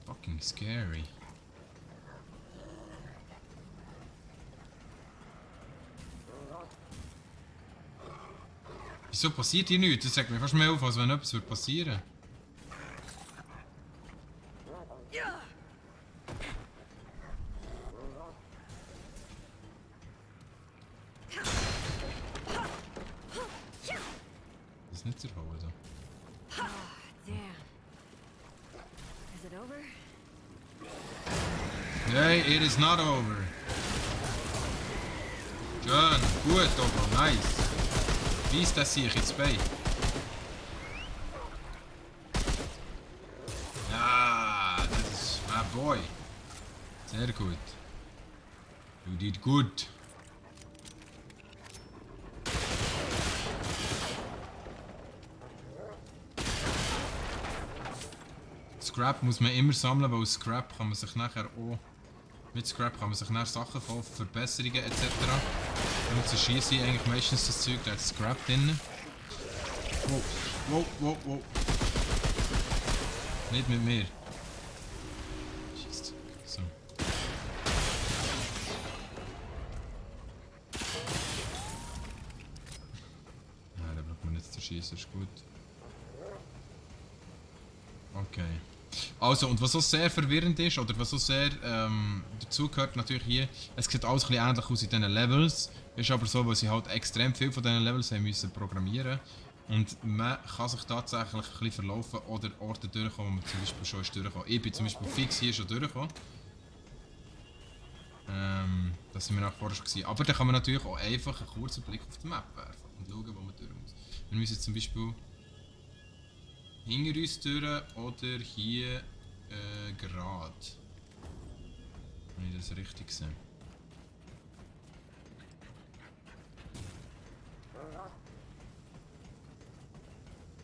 Fucking scary. Wieso passiert hier nichts? Das sagt mir fast mehr auf, als wenn etwas passieren würde. Das ist nicht zu Hause. Damn. Is it over? Hey, it is not over. Schön, gut, Dobro, nice. Weiss, das sehe ich ins Bein. Ja, das ist my boy. Sehr gut. You did good. Scrap muss man immer sammeln, weil aus Scrap kann man sich nachher auch... Mit Scrap kann man sich nachher Sachen kaufen, Verbesserungen etc. Und zu schießen eigentlich meistens das Zeug, da hat Scrap drin. Wow, wow, wow, wow. Nicht mit mir. Scheiße. So. Ja, da braucht man nicht zu schießen, ist gut. Okay. Also, und was so sehr verwirrend ist, oder was so sehr dazu gehört natürlich hier, es sieht alles ein bisschen ähnlich aus in diesen Levels, ist aber so, weil sie halt extrem viel von diesen Levels haben müssen programmieren und man kann sich tatsächlich ein bisschen verlaufen oder Orte durchkommen, wo man zum Beispiel schon ist durchgekommen. Ich bin zum Beispiel fix hier schon durchgekommen. Das sind wir auch vorher schon gewesen. Aber dann kann man natürlich auch einfach einen kurzen Blick auf die Map werfen und schauen, wo man durch muss. Wir müssen jetzt zum Beispiel hinter uns durch oder hier gerade. Wenn ich das richtig sehe.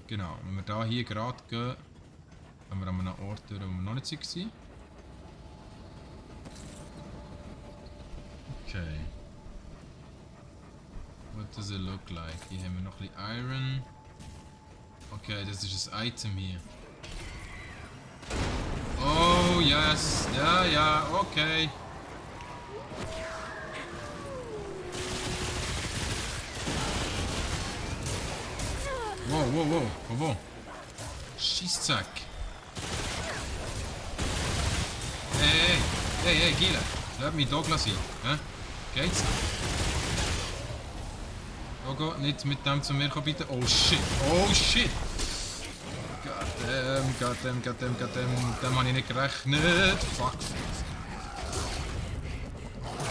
Genau, wenn wir da hier gerade gehen, kommen wir an einem Ort durch, wo wir noch nicht waren. Okay. What does it look like? Hier haben wir noch ein bisschen Iron. Okay, das ist ein Item hier. Oh, yes. Ja, ja, okay. Wow, wow, wow. Wo? Schießzack. Hey, Gila. Lass mich da sein. Hä? Geht's? Oh, nicht mit dem zu mir kommen, bitte. Oh shit. Goddamn. Dem habe ich nicht gerechnet. Fuck.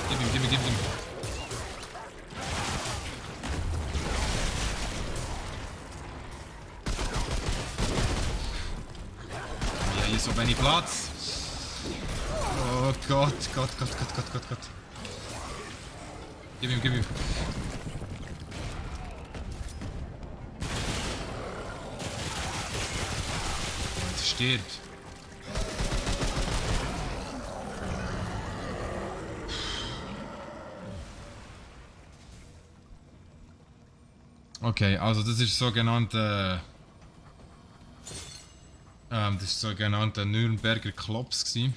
Gib ihm. Ja, hier ist so wenig Platz. Oh Gott. Gib ihm. Stirbt. Okay, also das ist sogenannte Nürnberger Klops gsi.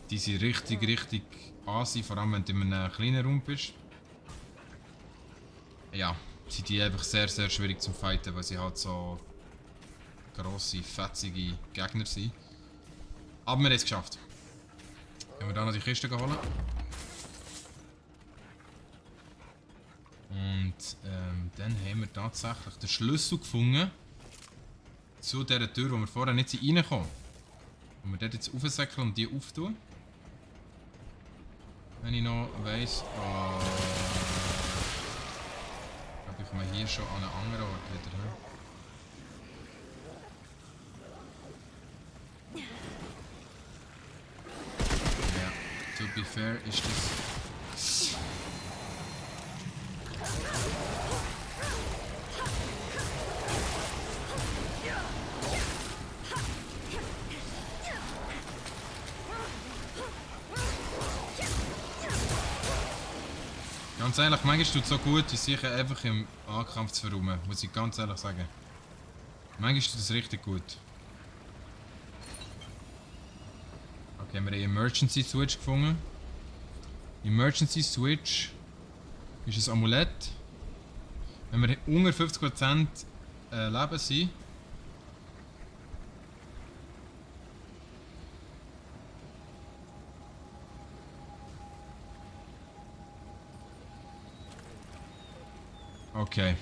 Die sind richtig assi, vor allem wenn du in einem kleinen Raum bist. Ja, sind die einfach sehr schwierig zum Fighten, weil sie halt so grosse, fetzige Gegner sind. Aber wir haben es geschafft. Können wir da noch die Kiste holen. Und dann haben wir tatsächlich den Schlüssel gefunden zu dieser Tür, wo wir vorher nicht reinkommen. Und wir dort jetzt raufsäckeln und die auftun. Wenn ich noch weiss. Oh. Ich glaube, ich komme hier schon an einen anderen Ort wieder. Ja, to be fair ist das. Ganz ehrlich, manchmal tut es so gut, die sicher einfach im Ankampf zu verräumen, muss ich ganz ehrlich sagen. Manchmal tut es richtig gut. Okay, wir haben einen Emergency Switch gefunden. Emergency Switch ist ein Amulett. Wenn wir unter 50% Leben sind, okay.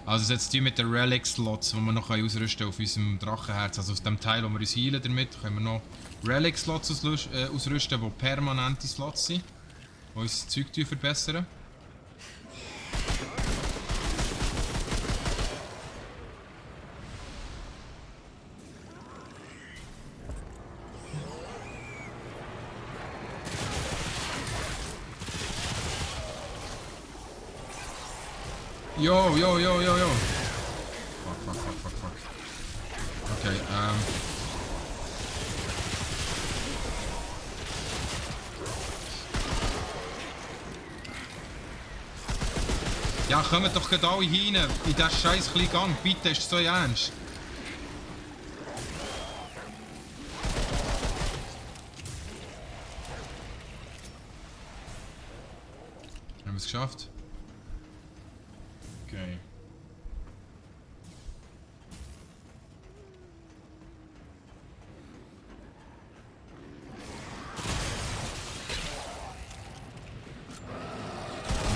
Also jetzt die mit den Relic-Slots, die wir noch ausrüsten auf unserem Drachenherz. Also aus dem Teil, wo wir uns heilen damit, können wir noch Relic-Slots ausrüsten, die permanente Slots sind. Die uns das Zeug verbessern. Yo, yo, yo, yo, yo. Fuck. Okay, Ja, kommt doch gerade alle rein in diesen scheiß kleinen Gang. Bitte, ist so ernst. Haben wir es geschafft? Okay.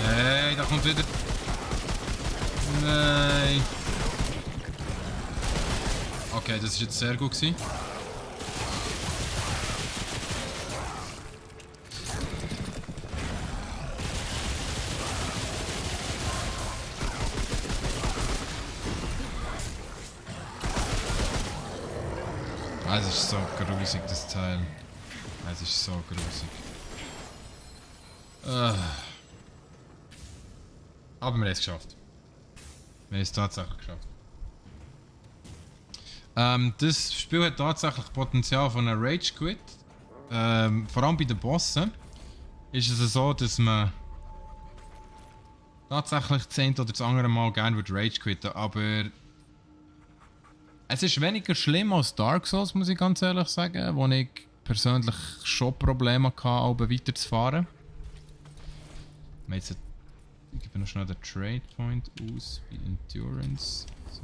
Nee, da kommt wieder... Nein. Okay, das ist jetzt sehr gut gewesen. Es ist so grusig, das Teil. Es ist so grusig. Aber wir haben es geschafft. Wir haben es tatsächlich geschafft. Das Spiel hat tatsächlich Potenzial von einer Rage Quit. Vor allem bei den Bossen ist es so, dass man tatsächlich das eine oder das andere Mal gerne Rage quitten, aber es ist weniger schlimm als Dark Souls, muss ich ganz ehrlich sagen, wo ich persönlich schon Probleme hatte, weiterzufahren. Ich gebe noch schnell den Trade Point aus bei Endurance. So.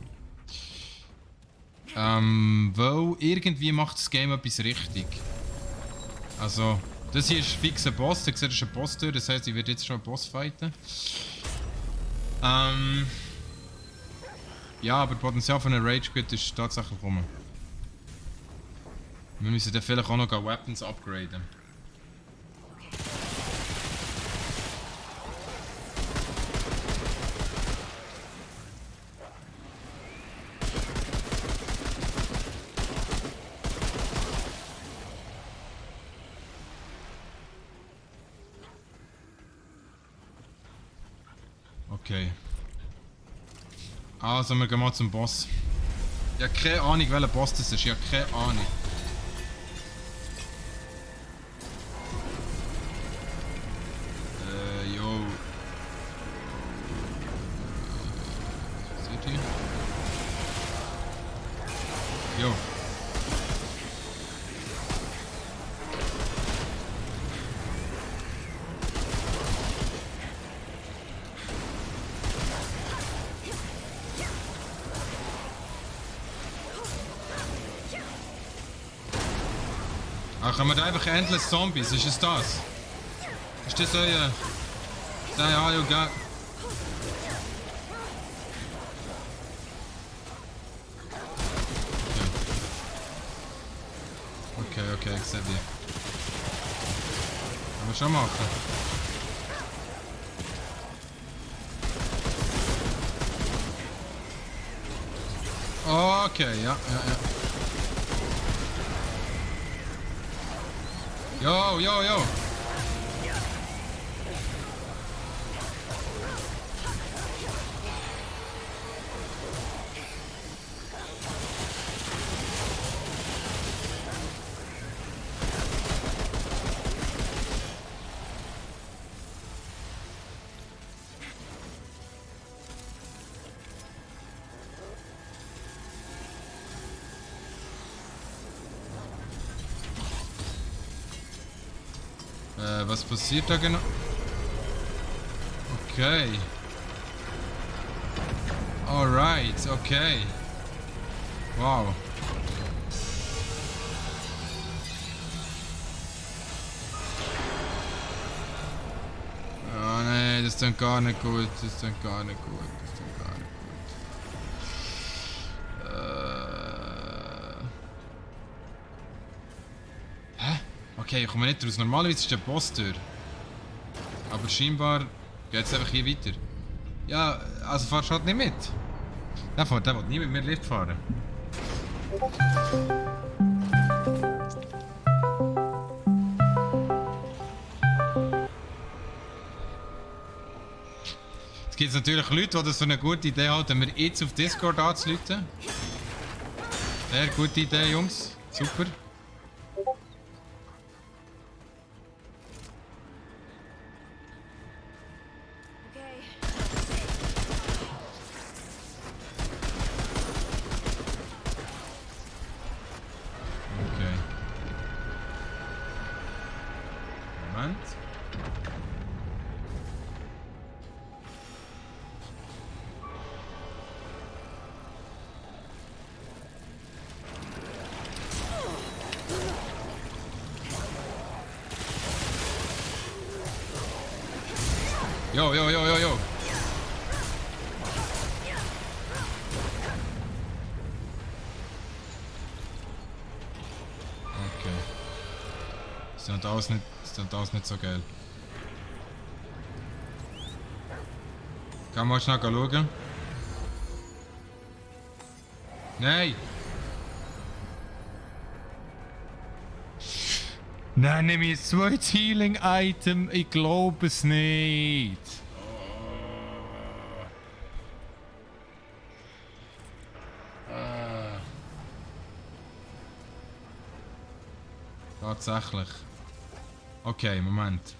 Weil irgendwie macht das Game etwas richtig. Also, das hier ist fix ein Boss, ihr seht, das ist ein Boss durch, das heisst, ich werde jetzt schon einen Boss fighten. Ja, aber das Potenzial von einer Rage Quit ist tatsächlich rum. Wir müssen dann vielleicht auch noch Weapons upgraden. Okay. Also, wir gehen mal zum Boss. Ich habe keine Ahnung, welcher Boss das ist. Ich habe keine Ahnung. Jo. Seht ihr? Jo. Ach, haben wir da einfach endless Zombies? Ist es das? Ist das euer... Ja, okay. Okay, ich sehe die. Können wir schon machen. Okay, ja. Yo. Was passiert da genau? Okay. Alright, okay. Wow. Oh nee, das ist dann gar nicht gut. Das ist dann gar nicht gut. Das ist dann gar nicht gut. Hä? Okay, ich komme nicht raus. Normalerweise ist der Boss durch. Aber scheinbar geht es einfach hier weiter. Ja, also fahrst du halt nicht mit. Der will nie mit mir Lift fahren. Es gibt natürlich Leute, die das für eine gute Idee halten, mir jetzt auf Discord anzuleiten. Sehr gute Idee, Jungs. Super. Okay. Moment. Yo, yo, yo, yo, yo. Okay. Ist dann alles nicht so geil. Kann man schnell schauen? Nein! Nein, nimm ich ein zweites Healing-Item. Ich glaube es nicht. Tatsächlich. Okay, Moment.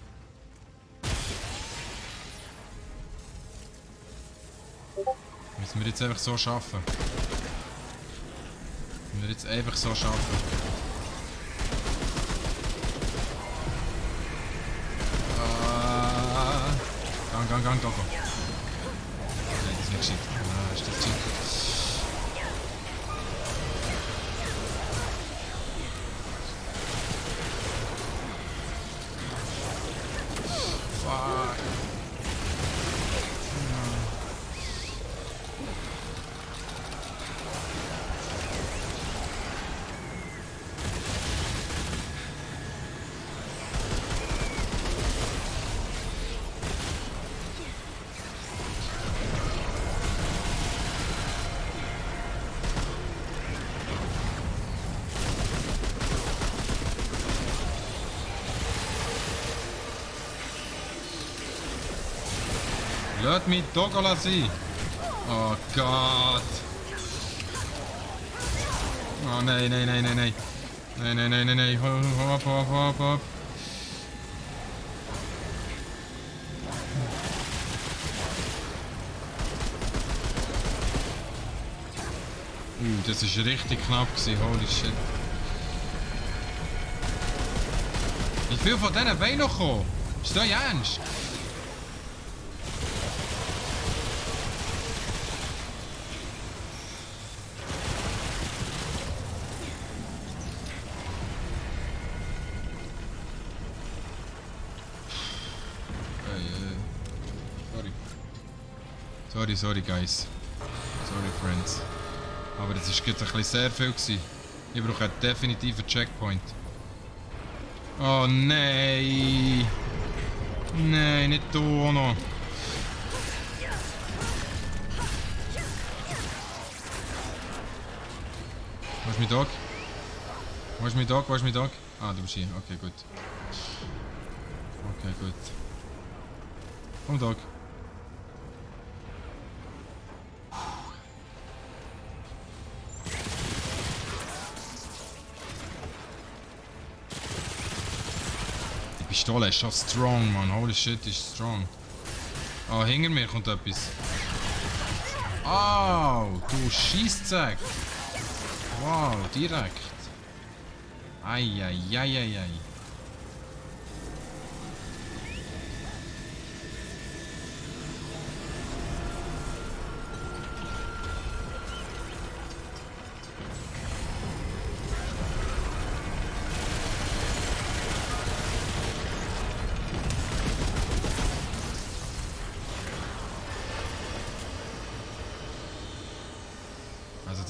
Müssen wir jetzt einfach so schaffen? Müssen wir jetzt einfach so schaffen? Gang, go. Nein, das ist nicht gescheit. Ah, ist das gescheit? Fuck. Lass mich Dogola sein! Oh Gott! Oh nein! Nein! Hau ab! Das war richtig knapp, holy shit. Wie viel von denen wollen noch kommen? Ist das ernst? Sorry guys. Sorry friends. Aber das war jetzt ein bisschen sehr viel gewesen. Ich brauche definitiv einen Checkpoint. Oh nein! Nein, nicht du auch noch. Wo ist mein Dog? Wo ist mein Dog? Ah, du bist hier. Okay, gut. Okay, gut. Komm, Dog. Die Pistole ist schon strong, man. Holy shit, ist strong. Ah, hinter mir kommt etwas. Oh, du Scheisszack. Wow, direkt. Eieieiei.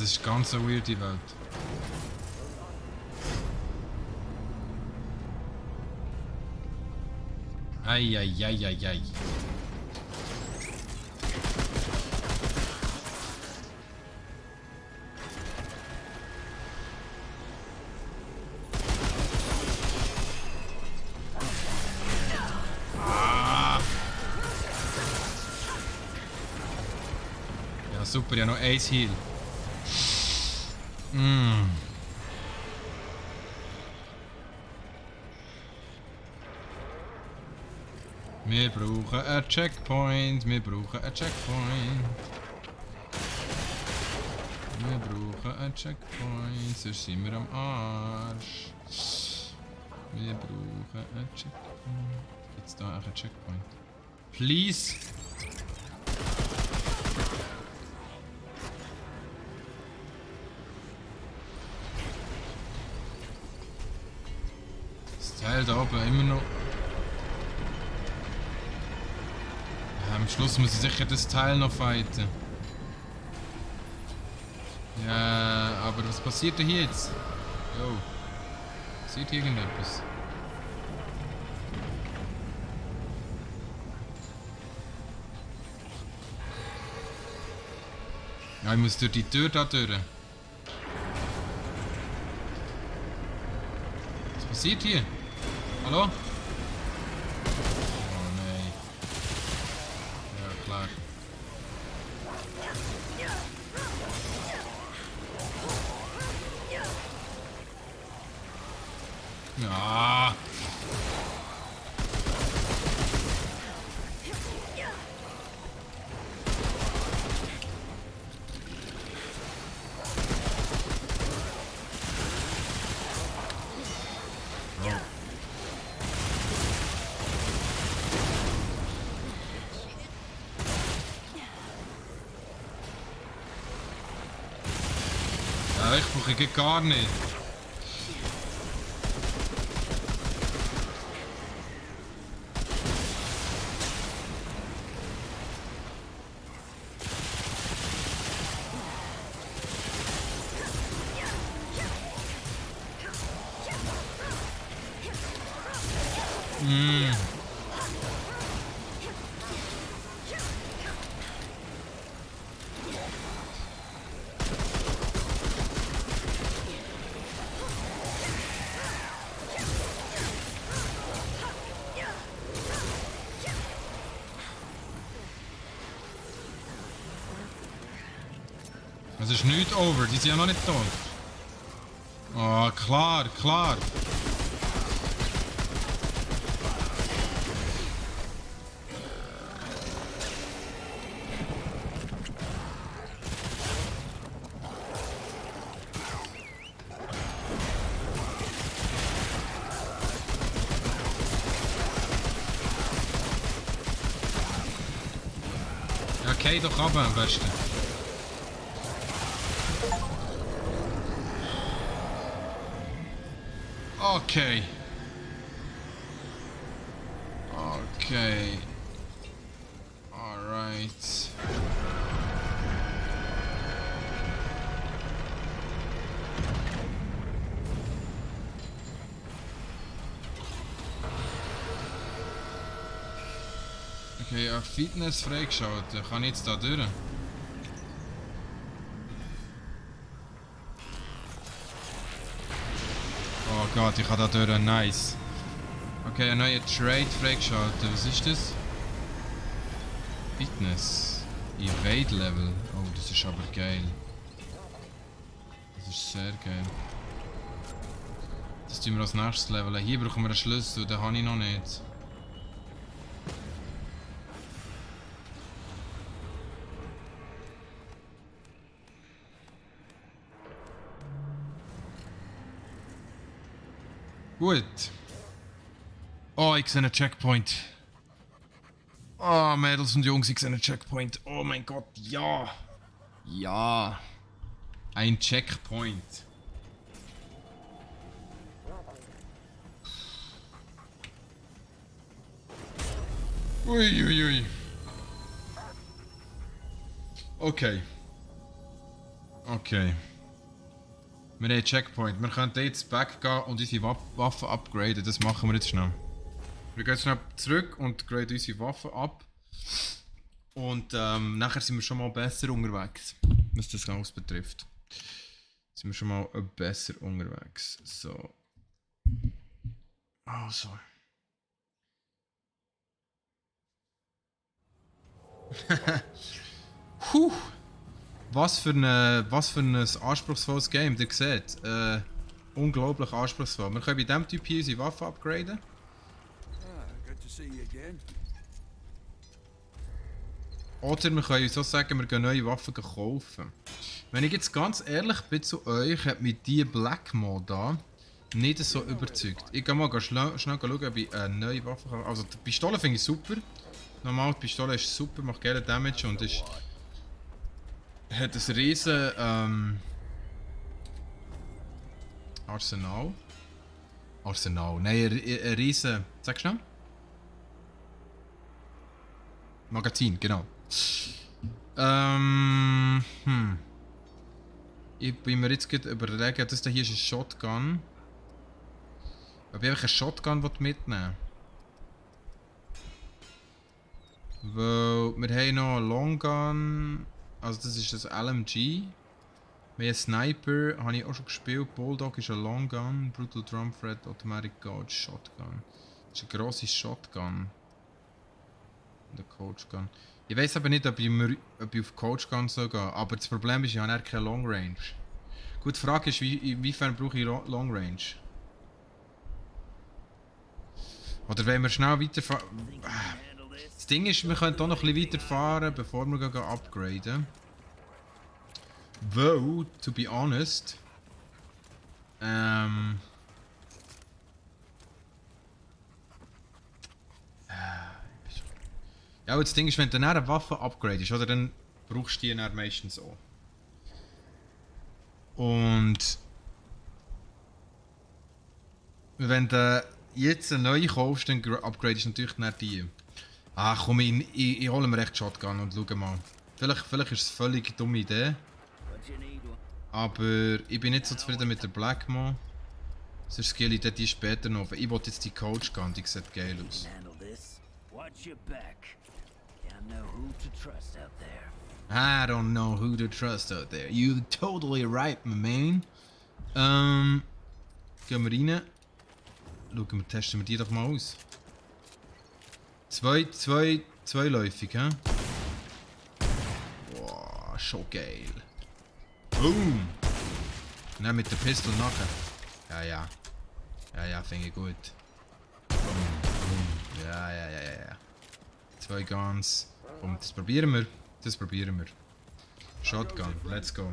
das ist ganz so weird, die Welt. Eieieiei. Ja, super, ja noch Ace Heal. Wir brauchen einen Checkpoint, wir brauchen einen Checkpoint. Wir brauchen einen Checkpoint, sonst sind wir am Arsch. Wir brauchen einen Checkpoint. Gibt's da auch einen Checkpoint? Please? Das Teil da oben immer noch. Am Schluss muss ich sicher das Teil noch fighten. Ja, aber was passiert denn hier jetzt? Jo. Sieht hier irgendetwas? Ja, ich muss durch die Tür da durch. Was passiert hier? Hallo? Ja. Ja, ich brauche gar nicht. Es ist nicht over, die sind ja noch nicht tot. Oh, klar, klar. Ja, okay, doch runter am besten. Okay. Okay. Alright. Okay, ja, Fitness freigeschaltet. Kann ich jetzt da durch? Oh Gott, ich habe da durch. Nice. Okay, ein neuer Trade freigeschaltet. Was ist das? Fitness. Evade Level. Oh, das ist aber geil. Das ist sehr geil. Das tun wir als nächstes Level. Hier brauchen wir einen Schlüssel, den habe ich noch nicht. Gut. Oh, ich sehe einen Checkpoint. Oh, Mädels und Jungs, ich sehe einen Checkpoint. Oh mein Gott, ja. Ja. Ein Checkpoint. Uiuiui. Okay. Okay. Wir haben einen Checkpoint. Wir können jetzt back gehen und unsere Waffen upgraden. Das machen wir jetzt schnell. Wir gehen schnell zurück und graden unsere Waffen ab. Und nachher sind wir schon mal besser unterwegs. Was das alles betrifft. Sind wir schon mal besser unterwegs. So. Also. Puh. Was für ein anspruchsvolles Game, ihr seht. Unglaublich anspruchsvoll. Wir können bei diesem Typ hier unsere Waffe upgraden. Good to see you again. Oder wir können so sagen, wir gehen neue Waffen kaufen. Wenn ich jetzt ganz ehrlich bin zu euch, hat mich die Black Mod da nicht so überzeugt. Ich gehe mal schnell schauen, ob ich eine neue Waffe kann. Also die Pistole finde ich super. Normal, die Pistole ist super, macht gerne Damage und ist... hat ein riesen Arsenal. Nein, ein riesen... Sag schnell. Magazin, genau. Ich bin mir jetzt gerade überlegen, das hier ist ein Shotgun. Ob ich einfach eine Shotgun mitnehmen will. Weil wir haben noch einen Long Gun. Also das ist das LMG. Wir haben einen Sniper, habe ich auch schon gespielt. Bulldog ist ein Long Gun. Brutal Drum Threat, Automatic Gauge, Shotgun. Das ist eine grosse Shotgun. Und ein Coach Gun. Ich weiß aber nicht, ob ich auf Coach Gun soll gehen. Aber das Problem ist, ich habe keine Long Range. Gut, die Frage ist, inwiefern brauche ich Long Range? Oder wollen wir schnell weiterfahren? Das Ding ist, wir können hier noch ein bisschen weiterfahren, bevor wir gehen upgraden. Weil, to be honest, ja, das Ding ist, wenn du dann eine Waffe upgradest, oder, dann brauchst du die dann meistens auch. Und wenn du jetzt eine neue kaufst, dann upgradest du natürlich nicht die. Ah komm, ich hole mir echt Shotgun und schau mal. Vielleicht ist es eine völlig dumme Idee. Aber ich bin nicht so zufrieden mit der Black Mo. Sonst skill ich die später noch. Ich wollte jetzt die Coach Gun, die sieht geil aus. I don't know who to trust out there. You're totally right, my man. Gehen wir rein. Testen wir die doch mal aus. Zweiläufig, hä? Boah, schon geil. Boom! Nein, mit der Pistole nachher. Ja, finde ich gut. Boom. Ja. 2 Guns. Komm, das probieren wir. Shotgun, let's go.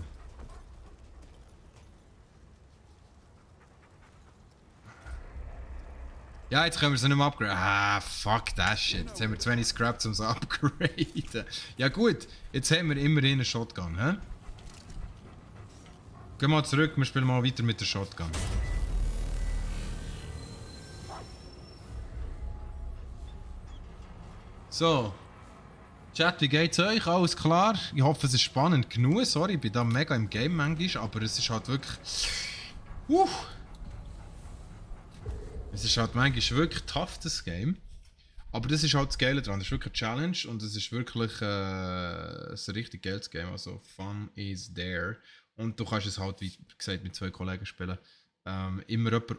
Ja, jetzt können wir sie nicht mehr upgraden. Ah, fuck that shit. Jetzt haben wir zu wenig Scrap um sie upgraden. Ja gut, jetzt haben wir immerhin eine Shotgun, hä? Gehen wir zurück, wir spielen mal weiter mit der Shotgun. So. Chat, wie geht's euch? Alles klar? Ich hoffe, es ist spannend genug. Sorry, ich bin da mega im Game manchmal, aber es ist halt wirklich... Es ist halt manchmal wirklich tough, das Game. Aber das ist halt das Geile dran. Das ist wirklich eine Challenge und es ist wirklich ein richtig geiles Game. Also, fun is there. Und du kannst es halt, wie gesagt, mit 2 Kollegen spielen. Immer jemand,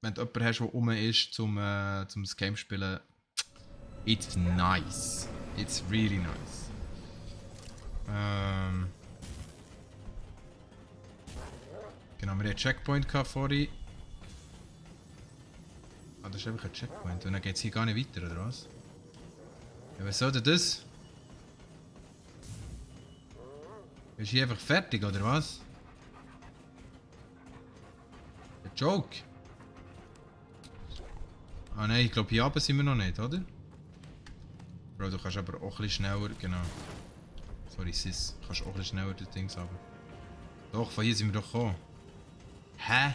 wenn du jemanden hast, der rum ist, zum das Game spielen, it's nice. It's really nice. Genau, wir hatten einen Checkpoint vorhin. Ah, das ist einfach ein Checkpoint. Und dann geht es hier gar nicht weiter, oder was? Ja, was soll denn das? Ist hier einfach fertig, oder was? Ein Joke. Ah nein, ich glaube hier oben sind wir noch nicht, oder? Bro, du kannst aber auch ein bisschen schneller, genau. Sorry Sis, du kannst auch ein bisschen schneller das Ding haben. Doch, von hier sind wir doch gekommen. Hä?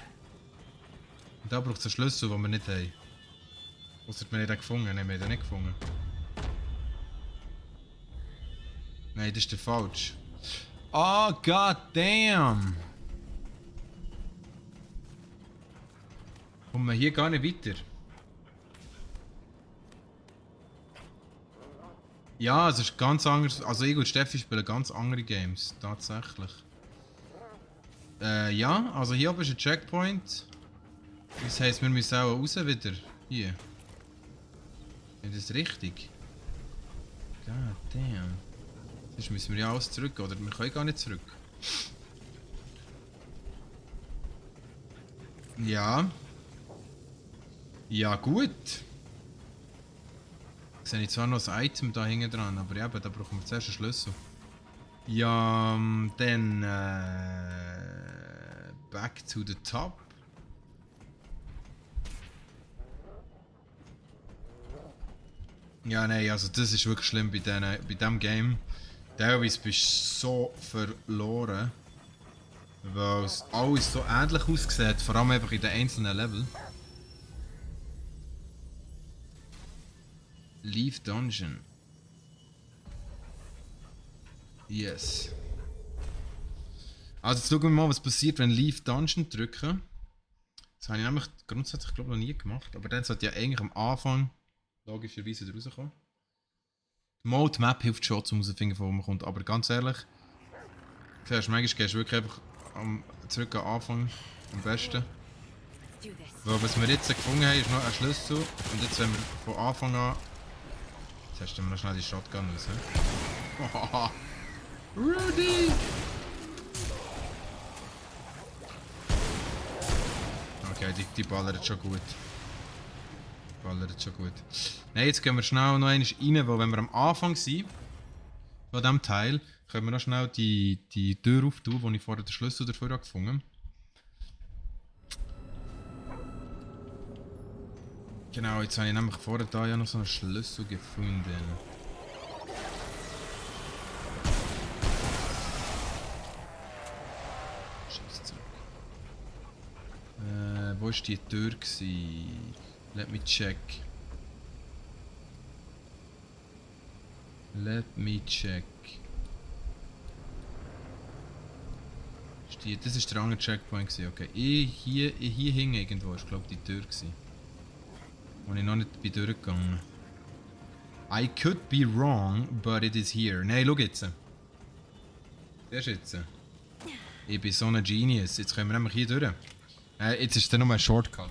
Und da braucht es einen Schlüssel, den wir nicht haben. Ausser wir haben den gefunden. Nein, wir haben den nicht gefunden. Nein, das ist der falsch. Oh, god damn! Kommen wir hier gar nicht weiter? Ja, es ist ganz anders. Also ich und Steffi spielen ganz andere Games, tatsächlich. Ja, also hier oben ist ein Checkpoint. Das heisst, wir müssen auch raus wieder. Hier. Ist das richtig? God damn. Sonst müssen wir ja alles zurück, oder? Wir können gar nicht zurück. Ja. Ja, gut. Ich sehe zwar noch ein Item da hinten dran, aber eben, da brauchen wir zuerst einen Schlüssel. Ja, dann back to the top. Ja, nein, also das ist wirklich schlimm bei diesem Game. Teilweise bist du so verloren, weil es alles so ähnlich aussieht, vor allem einfach in den einzelnen Level. Leave Dungeon. Yes. Also jetzt schauen wir mal, was passiert, wenn Leave Dungeon drücken. Das habe ich nämlich grundsätzlich glaube ich noch nie gemacht, aber dann sollte ja eigentlich am Anfang logischerweise wieder rauskommen. Die Mode Map hilft schon, um herauszufinden, von wo man kommt, aber ganz ehrlich, siehst, manchmal gehst du wirklich einfach zurück am Anfang am besten. Weil was wir jetzt gefunden haben, ist noch ein Schlüssel und jetzt wenn wir von Anfang an... Jetzt hast du noch schnell die Shotgun raus. Oh, Rudy! Okay, die ballert schon gut. Nein, jetzt gehen wir schnell noch einmal rein, weil wenn wir am Anfang sind von diesem Teil, können wir noch schnell die Tür auftun, wo ich vorher den Schlüssel dafür habe gefunden. Genau, jetzt habe ich nämlich vorher da ja noch so einen Schlüssel gefunden. Scheiße zurück. Wo war die Tür gewesen? Let me check. Das ist der andere Checkpoint gewesen, okay. Hier hing irgendwo, ist glaube ich die Tür gewesen. Wo ich noch nicht bin durchgegangen. I could be wrong, but it is here. Nein, schau jetzt. Der ist jetzt. Ich bin so ein Genius. Jetzt können wir nämlich hier durch. Jetzt ist es nur ein Shortcut.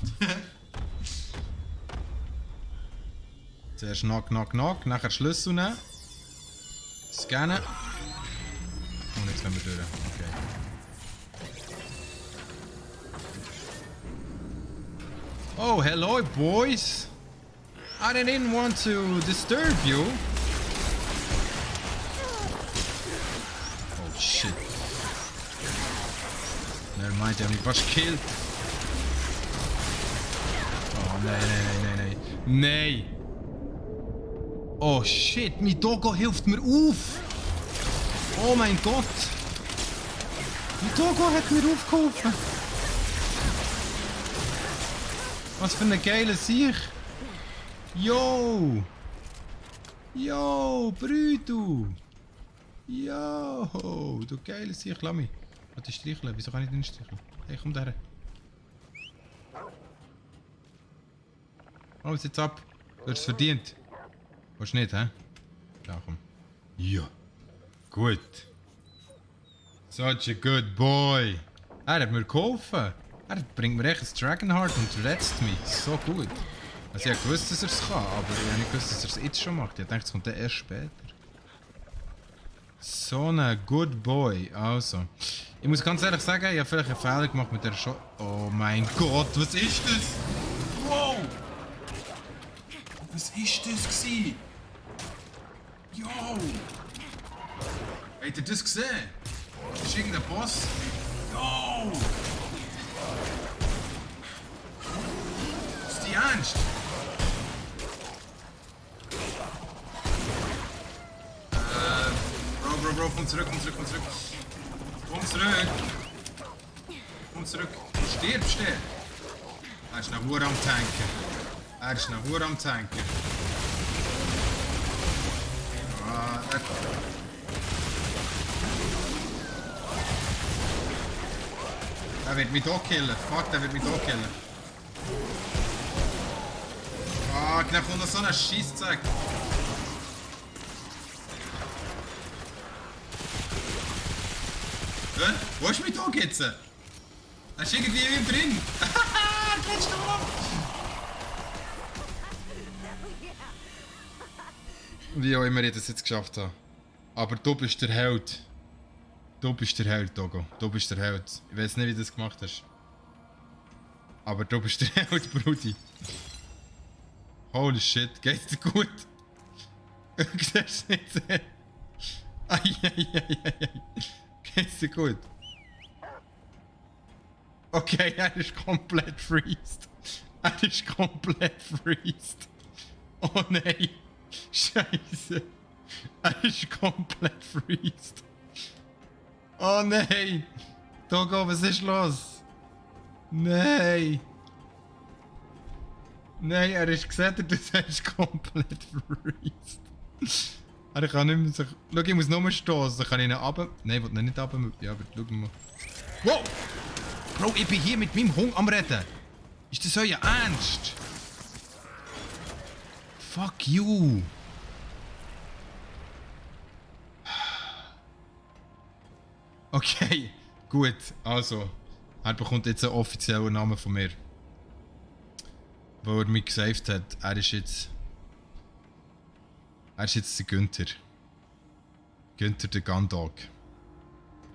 Zuerst knock, knock, knock, nachher Schlüssel nehmen. Scannen. Und jetzt können wir durch. Okay. Oh, hello boys! I didn't want to disturb you. Oh shit. Never mind, der hat mich fast gekillt. Oh nein. Nein! Oh shit, mein Dogo hilft mir auf! Oh mein Gott! Mein Dogo hat mir aufgeholfen! Was für eine geile Sieg! Yo! Yo, Brüdu! Yo! Du geile Sieg, lass mich! Warte, streicheln, wieso kann ich den streicheln? Hey, komm da her! Oh, jetzt ab! Du hast es verdient! Willst du nicht, hä? Ja, komm. Ja. Gut. Such a good boy. Er hat mir geholfen. Er bringt mir echt ein Dragonheart und rettet mich. So gut. Also ich wusste, dass er es kann, aber ich habe nicht gewusst, dass er es jetzt schon macht. Ich dachte, es kommt dann erst später. So ein good boy. Also. Ich muss ganz ehrlich sagen, ich habe vielleicht einen Fehler gemacht mit der Shot. Oh mein Gott, was ist das? Wow! Was ist das gewesen? Yo! Habt ihr das gesehen? Das ist irgendein Boss. Yo! Ist die ernst? Bro, komm zurück. Komm zurück. Stirbst du? Er ist noch Hure am tanken. Er wird mich hier killen. Fuck, der wird mich hier killen. Fuck, da kommt noch so ein Scheisszeug. Wo ist mein Tag jetzt? Er ist irgendwie in ihm drin. Haha, catch doch ab. Wie auch immer ich das jetzt geschafft habe. Aber du bist der Held. Du bist der Held, Togo. Du bist der Held. Ich weiß nicht, wie du das gemacht hast. Aber du bist der Held, Brudi. Holy shit, geht's dir gut? Du siehst nicht. Eieieiei. Geht's dir gut? Okay, er ist komplett freezed. Er ist komplett freezed. Oh nein. Scheiße. Er ist komplett freezed. Oh nein. Togo, was ist los? Nein. Nein, er ist gesättigt, er ist komplett freezed. Er kann nicht mehr sich... Schau, ich muss nur stoßen. Kann ich ihn runter... Nein, ich will ihn nicht runter... Ja, aber schau mal. Wow! Bro, ich bin hier mit meinem Hund am Reden. Ist das euer Ernst? Fuck you. Okay, gut. Also, er bekommt jetzt einen offiziellen Namen von mir. Wo er mich gesaved hat. Er ist jetzt der Günther. Günther der Gundog.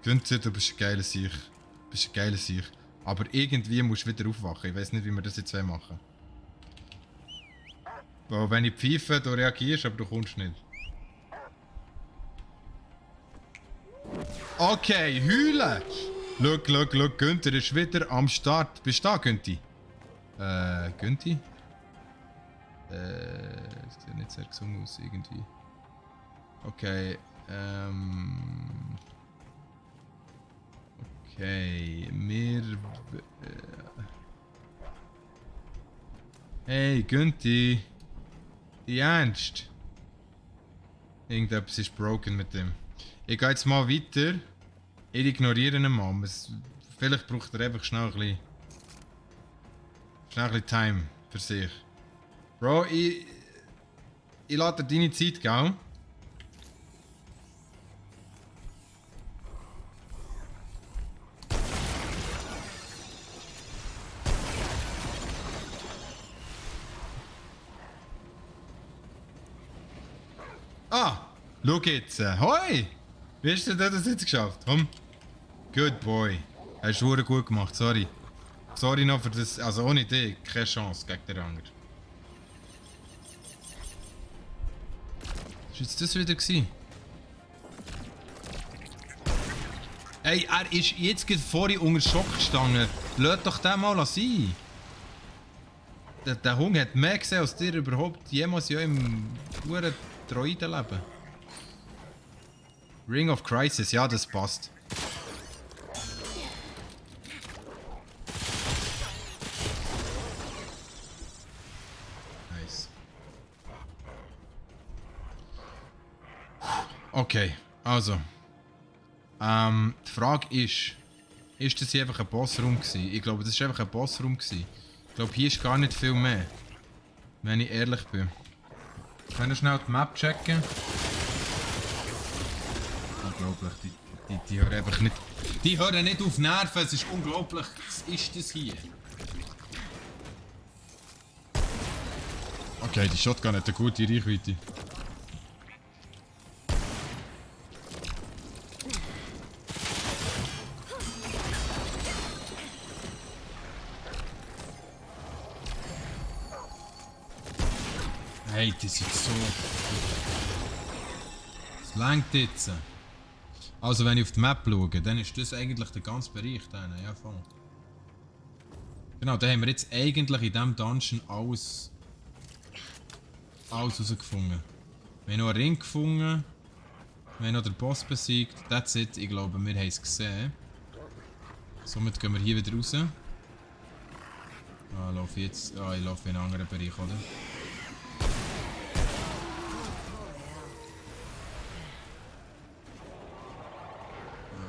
Günther, du bist ein geiler Sieg. Du bist ein geiler Sieg. Aber irgendwie musst du wieder aufwachen. Ich weiß nicht, wie wir das jetzt machen. Weil wenn ich pfeife, du reagierst, aber du kommst nicht. Okay, heulen! Schau, Günther ist wieder am Start. Bist du da, Günti? Günti? Das sieht nicht sehr gesund aus, irgendwie. Okay, Okay, Hey, Günti! Die Ernst? Irgendetwas ist broken mit dem. Ich gehe jetzt mal weiter. Ich ignoriere ihn mal. Vielleicht braucht er einfach schnell ein bisschen Time für sich. Bro, ich lade dir deine Zeit, gell? Ah! Schau jetzt! Hoi! Wie hast du das jetzt geschafft? Komm! Good boy! Hast du gut gemacht, sorry. Sorry noch für das. Also ohne dich, keine Chance gegen den Ranger. Was war jetzt das wieder gewesen? Ey, er ist jetzt gerade vorhin unter Schock gestanden. Lass doch den mal sein. Der Hund hat mehr gesehen als dir überhaupt jemals in eurem pure Droidenleben. Ring of Crisis, ja, das passt. Nice. Okay, also. Die Frage ist das hier einfach ein Bossraum gewesen? Ich glaube, das ist einfach ein Bossraum gewesen. Ich glaube, hier ist gar nicht viel mehr. Wenn ich ehrlich bin. Können wir schnell die Map checken? Unglaublich, die hören einfach nicht... Die hören nicht auf Nerven, es ist unglaublich. Was ist das hier? Okay, die Shotgun hat eine gute Reichweite. Hey, das ist so... Es langt jetzt. Also wenn ich auf die Map schaue, dann ist das eigentlich der ganze Bereich. Ja, voll. Genau, da haben wir jetzt eigentlich in diesem Dungeon alles herausgefunden. Wir haben noch einen Ring gefunden. Wir haben noch den Boss besiegt. That's it, ich glaube, wir haben es gesehen. Somit gehen wir hier wieder raus. Ah, ich laufe in einen anderen Bereich, oder?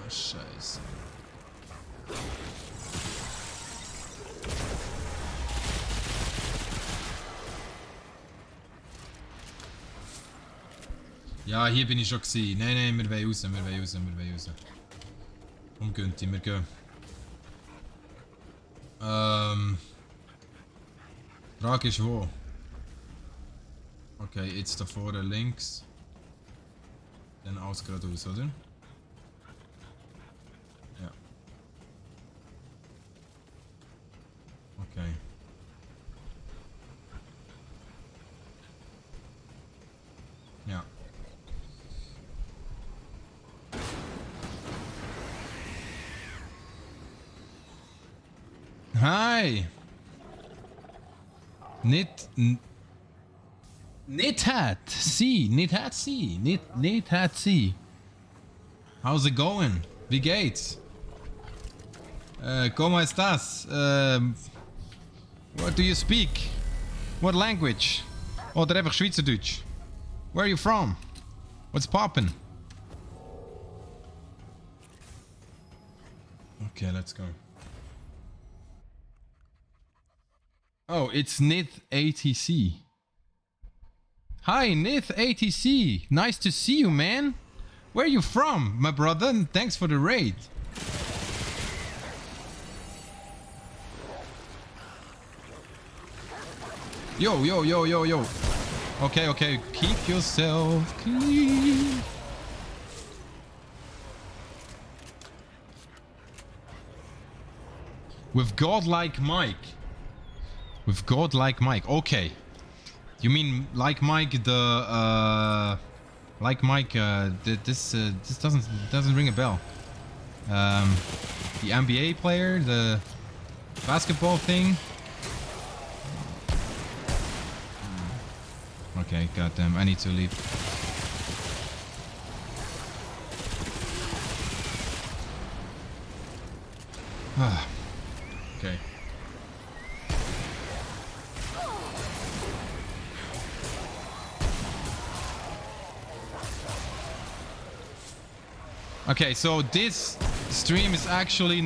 Scheiße. Ja, hier bin ich schon gewesen. Nein, wir wollen raus, wir wollen raus, wir wollen raus. Komm, Günther, wir gehen. Frage ist wo? Okay, jetzt da vorne links. Dann aus geradeaus, oder? Ja. Okay. Ja. Hi! Nicht hat sie. How's it going? Wie geht's? ¿Cómo estás? What do you speak? What language? Oder einfach Schweizerdeutsch? Where are you from? What's poppin'? Okay, let's go. Oh, it's Nith ATC. Hi, Nith ATC. Nice to see you, man. Where are you from, my brother? And thanks for the raid. Yo. Okay. Keep yourself clean. With godlike Mike. Okay. You mean like Mike the this doesn't ring a bell. The NBA player, the basketball thing. Okay, goddamn, I need to leave. Okay. Okay, so this stream is actually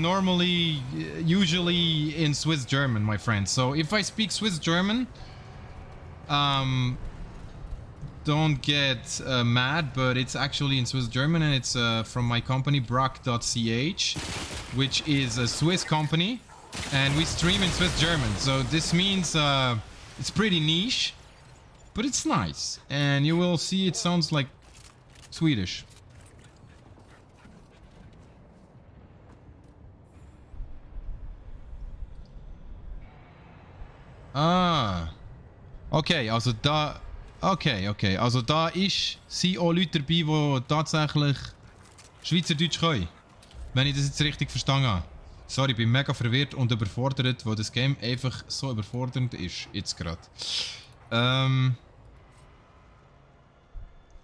usually in Swiss German, my friend. So if I speak Swiss German, don't get mad, but it's actually in Swiss German, and it's from my company Brock.ch, which is a Swiss company, and we stream in Swiss German. So this means it's pretty niche, but it's nice, and you will see it sounds like Swedish. Ah. Okay, also da... Okay. Also da sind auch Leute dabei, die tatsächlich Schweizerdeutsch können. Wenn ich das jetzt richtig verstanden habe. Sorry, ich bin mega verwirrt und überfordert, weil das Game einfach so überfordernd ist. Jetzt gerade.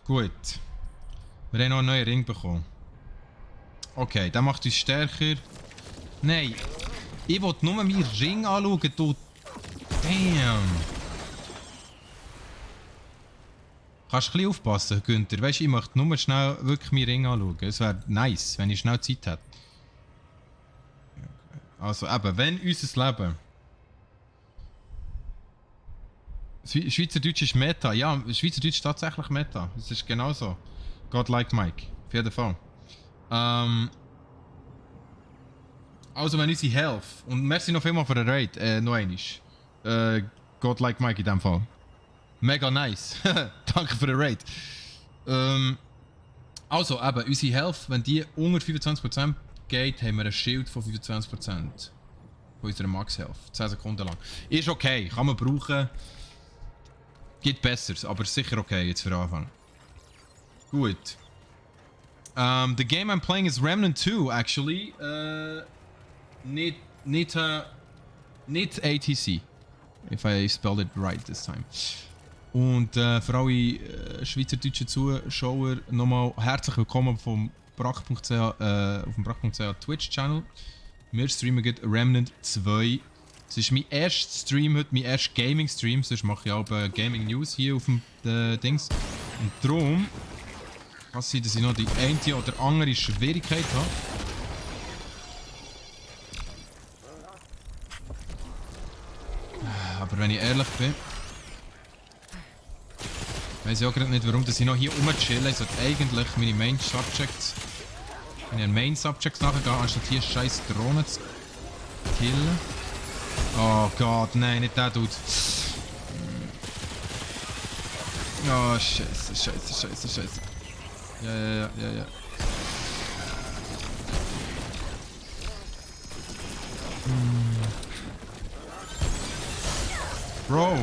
Gut. Wir haben noch einen neuen Ring bekommen. Okay, der macht uns stärker. Nein. Ich will nur meinen Ring anschauen, du... Damn. Kannst du ein bisschen aufpassen, Günther? Weißt du, ich möchte nur schnell wirklich meinen Ring anschauen. Es wäre nice, wenn ich schnell Zeit hätte. Also eben, wenn unser Leben... Schweizerdeutsch ist Meta. Ja, Schweizerdeutsch ist tatsächlich Meta. Das ist genauso. Godlike Mike. Auf jeden Fall. Also wenn unsere Health... Und merci noch vielmal für den Raid. Noch einmal. Godlike Mike in dem Fall. Mega nice. Danke für den Raid. Also eben, unsere Health, wenn die unter 25% geht, haben wir ein Schild von 25% von unserer Max Health. 10 Sekunden lang. Ist okay, kann man brauchen. Geht besser, aber sicher okay jetzt für Anfang. Gut. The game I'm playing is Remnant 2 actually. Nicht ATC. If I spelled it right this time. Und für alle schweizerdeutschen Zuschauer nochmal herzlich willkommen vom Brack.ch auf dem Brack.ch Twitch-Channel. Wir streamen gerade Remnant 2. Es ist mein erster Stream heute, mein erster Gaming-Stream. Sonst mache ich auch Gaming-News hier auf dem Dings. Und darum kann es sein, dass ich noch die eine oder andere Schwierigkeit habe. Aber wenn ich ehrlich bin... Weiss ich auch gerade nicht, warum dass ich noch hier rumchillen. Ich sollte eigentlich meine Main Subjects nachgehen, anstatt hier scheiß Drohnen zu killen. Oh Gott, nein, nicht der Dude. Oh, scheiße. Ja. Bro.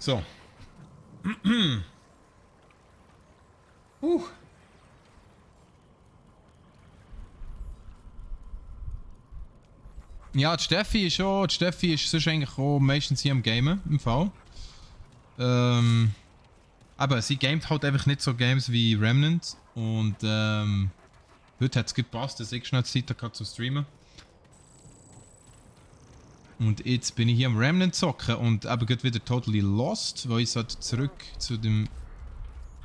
So. Ja, die Steffi ist sonst eigentlich auch meistens hier am Gamen, im Fall. Aber sie gamet halt einfach nicht so Games wie Remnant. Und heute hat es gepasst, dass ich schnell Zeit hatte zum Streamen. Und jetzt bin ich hier am Remnant zocken und eben gerade wieder totally lost, weil ich sollte zurück zu dem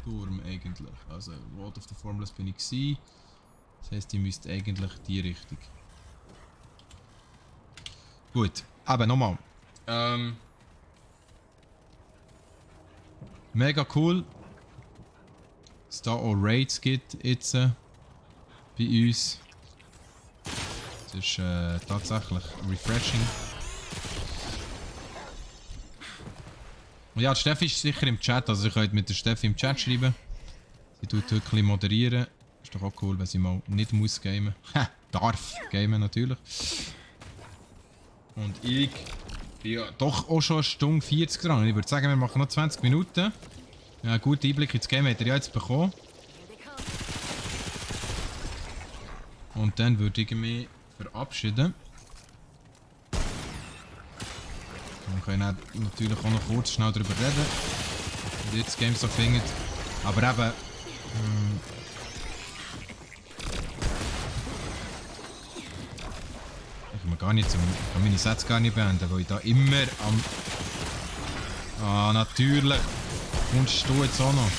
Turm eigentlich. Also, World of the Formless bin ich gewesen. Das heisst, ich müsste eigentlich die Richtung. Gut, aber nochmal. Mega cool, dass es da auch Raids gibt jetzt bei uns. Das ist tatsächlich refreshing. Und ja, die Steffi ist sicher im Chat, also ihr könnt mit der Steffi im Chat schreiben. Sie tut wirklich moderieren. Ist doch auch cool, wenn sie mal nicht muss gamen. Darf gamen natürlich. Und ich bin ja doch auch schon eine Stunde 40 dran. Ich würde sagen, wir machen noch 20 Minuten. Ja, einen guten Einblick ins Game habt ihr ja jetzt bekommen. Und dann würde ich mich verabschieden. Wir können natürlich auch noch kurz schnell darüber reden, wie ihr das Game so findet. Aber eben... ich kann meine Sätze gar nicht beenden, weil ich da immer am... Ah, natürlich! Kommst du jetzt auch noch?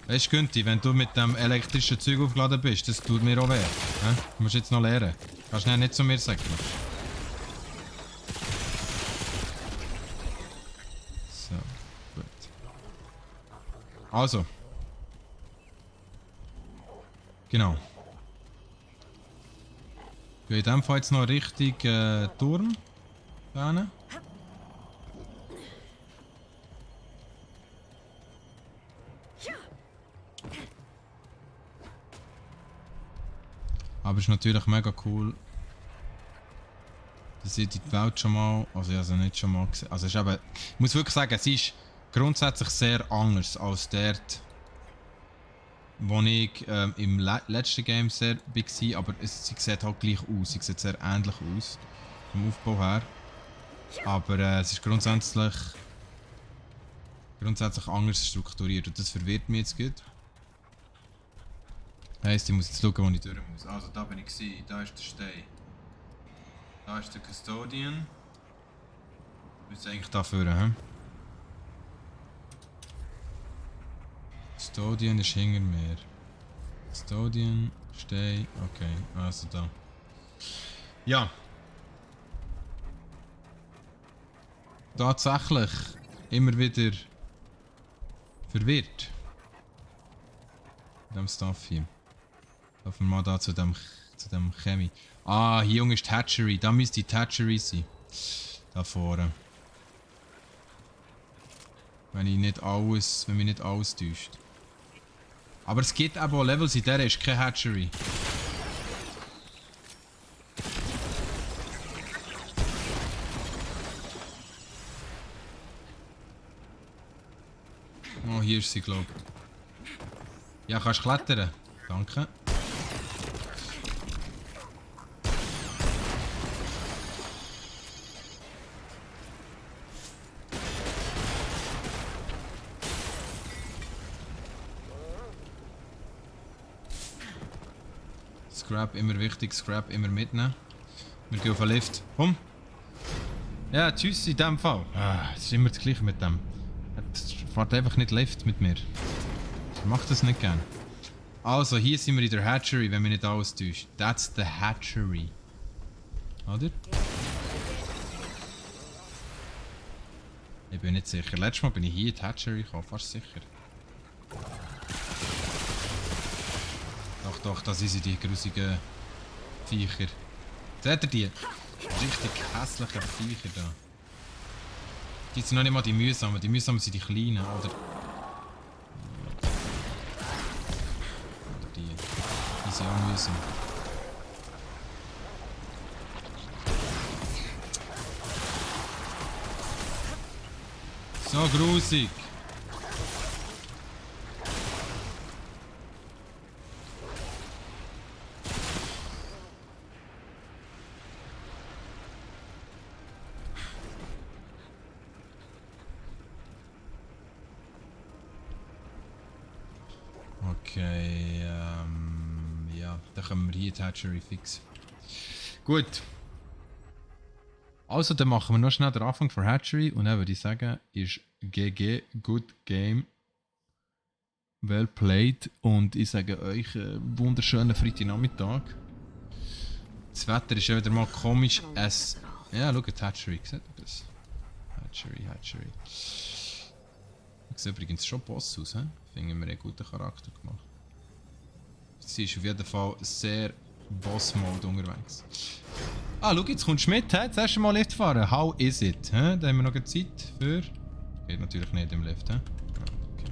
Weißt du, Günti, wenn du mit dem elektrischen Zeug aufgeladen bist, das tut mir auch weh. Du musst jetzt noch lernen. Kannst du nicht zu mir sagen. So, gut. Also. Genau. Ich gehe in dem Fall jetzt noch Richtung Turm. Bahnen. Aber es ist natürlich mega cool, dass ich die Welt schon mal, also ich habe sie nicht schon mal gesehen, also es ist eben, ich muss wirklich sagen, es ist grundsätzlich sehr anders als dort, wo ich im letzten Game sehr war, aber sie sieht halt gleich aus, sie sieht sehr ähnlich aus, vom Aufbau her, aber es ist grundsätzlich anders strukturiert und das verwirrt mich jetzt gut. Heisst, ich muss jetzt schauen, wo ich durch muss. Also, da bin ich gewesen. Da ist der Stein. Da ist der Custodian. Ich muss eigentlich da führen, hä? Custodian ist hinter mir. Custodian, Stein, okay, also da. Ja. Tatsächlich immer wieder verwirrt. Mit dem Stuff hier. Laufen wir mal da zu dem Chemie. Ah, hier unten ist die Hatchery. Da müsste die Hatchery sein. Da vorne. Wenn mich nicht alles täuscht. Aber es gibt eben auch Levels, in der ist keine Hatchery. Oh, hier ist sie, glaube ich. Ja, kannst klettern. Danke. Scrap immer wichtig, Scrap immer mitnehmen. Wir gehen auf den Lift. Komm! Ja, tschüss in dem Fall. Es ist immer das Gleiche mit dem. Es fährt einfach nicht Lift mit mir. Ich mach das nicht gern. Also, hier sind wir in der Hatchery, wenn mich nicht alles täuscht. That's the Hatchery. Oder? Ich bin nicht sicher. Letztes Mal bin ich hier in die Hatchery gekommen, fast sicher. Doch, das sind die grusigen Viecher. Seht ihr die? Richtig hässliche Viecher da. Die sind noch nicht mal die mühsamen sind die kleinen, oder? Oder die sind auch mühsam. So grusig. Okay, ja, dann können wir hier die Hatchery fix. Gut. Also, dann machen wir noch schnell den Anfang von Hatchery und dann würde ich sagen, ist GG, good game, well played und ich sage euch, wunderschönen Freitagnachmittag. Das Wetter ist ja wieder mal komisch. Ja, schaut, Hatchery, seht ihr das? Hatchery. Sieht übrigens schon Boss aus, he? Finden wir einen guten Charakter gemacht. Sie ist auf jeden Fall sehr Boss-Mode unterwegs. Schau, jetzt kommst du mit, he? Das erste Mal Lift fahren. How is it? He? Da haben wir noch eine Zeit für... Geht natürlich nicht im Lift, he? Okay.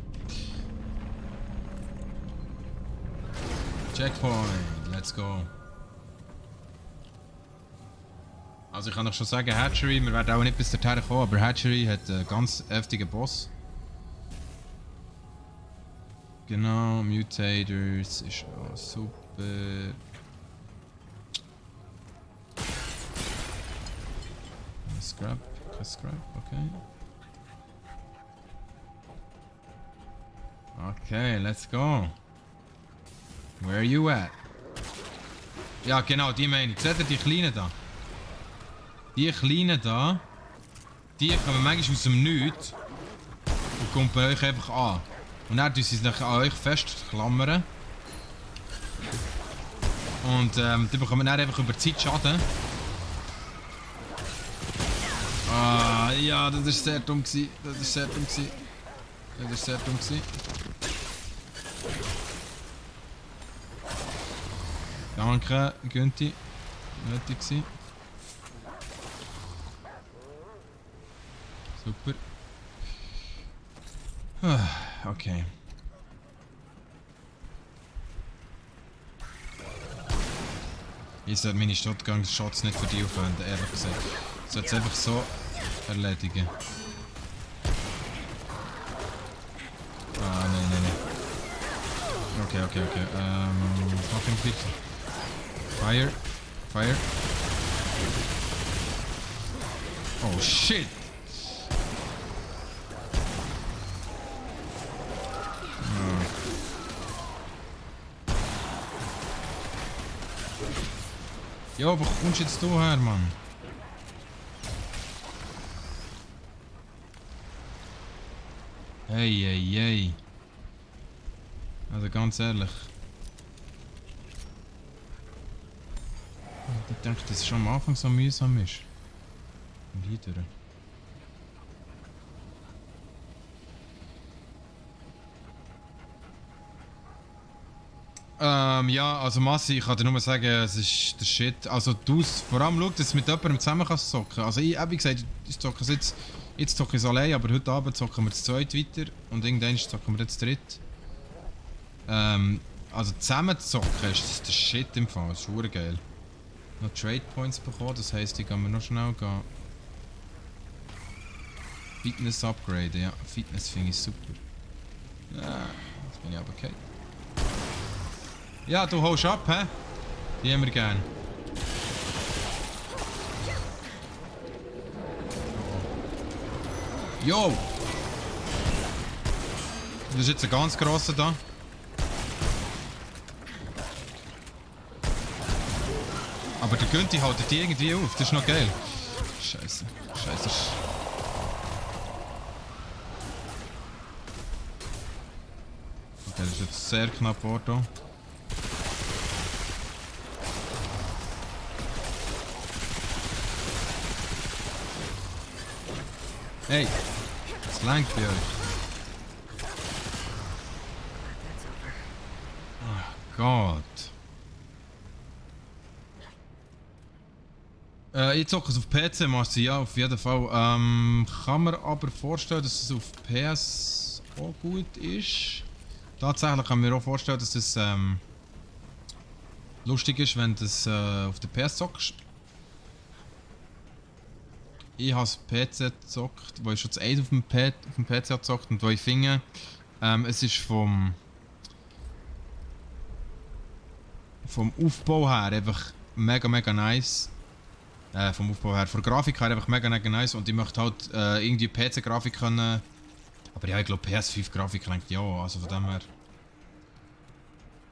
Checkpoint, let's go. Also ich kann euch schon sagen, Hatchery, wir werden auch nicht bis dorthin kommen, aber Hatchery hat einen ganz heftigen Boss. Genau, Mutators ist auch super. Scrap, kein Scrap, okay. Okay, let's go. Where are you at? Ja, genau, die meine ich. Seht ihr die Kleinen da? Die Kleinen da, die kommen manchmal aus dem Nichts und kommen bei euch einfach an. Und dann tun sie sich an euch festklammern. Und die bekommen dann einfach über die Zeit Schaden. Ah, ja, das war sehr dumm. Das war sehr dumm. Danke, Günti. Nötig gewesen. Super. Okay. Ich sollte meine Shotgun-Shots nicht für die aufwenden, ehrlich gesagt. Ich sollte es einfach so erledigen. Ah, nein. Okay. Fucking bitte. Fire. Oh shit! Ja, aber kommst du jetzt hierher, Mann? Hey. Also ganz ehrlich. Ich denke, dass es schon am Anfang so mühsam ist. Und hier durch. Ja, also Massi, ich kann dir nur sagen, es ist der Shit. Also du vor allem schau, dass du mit jemandem zusammen kannst zocken. Also ich, wie gesagt, ich zocke jetzt zocke ich es allein, aber heute Abend zocken wir zu zweit weiter und irgendwann zocken wir jetzt zu dritt. Also zusammen zocken ist der Shit im Fall, das ist verdammt geil. Noch Trade Points bekommen, das heisst, die können wir noch schnell gehen. Fitness upgraden, ja, Fitness finde ich super. Ja, jetzt bin ich aber okay. Ja, du haust ab, hä? Die haben wir gern. Jo! Das ist jetzt ein ganz grosser da. Aber der Günther haltet die irgendwie auf, das ist noch geil. Scheiße. Scheiße. Okay, das ist jetzt sehr knapp Auto. Hey, es langt bei euch. Oh Gott. Ich zocke es auf PC, Marci, ja, auf jeden Fall. Kann man aber vorstellen, dass es auf PS auch gut ist. Tatsächlich kann man mir auch vorstellen, dass es lustig ist, wenn du es auf der PS zockst. Ich habe es PC gezockt, wo ich schon das 1 auf dem PC gezockt und wo ich finde, es ist vom Aufbau her einfach mega nice. Vom Aufbau her, von der Grafik her einfach mega nice und ich möchte halt irgendwie PC-Grafik können. Aber ja, ich glaube PS5-Grafik lenkt ja, also von dem her.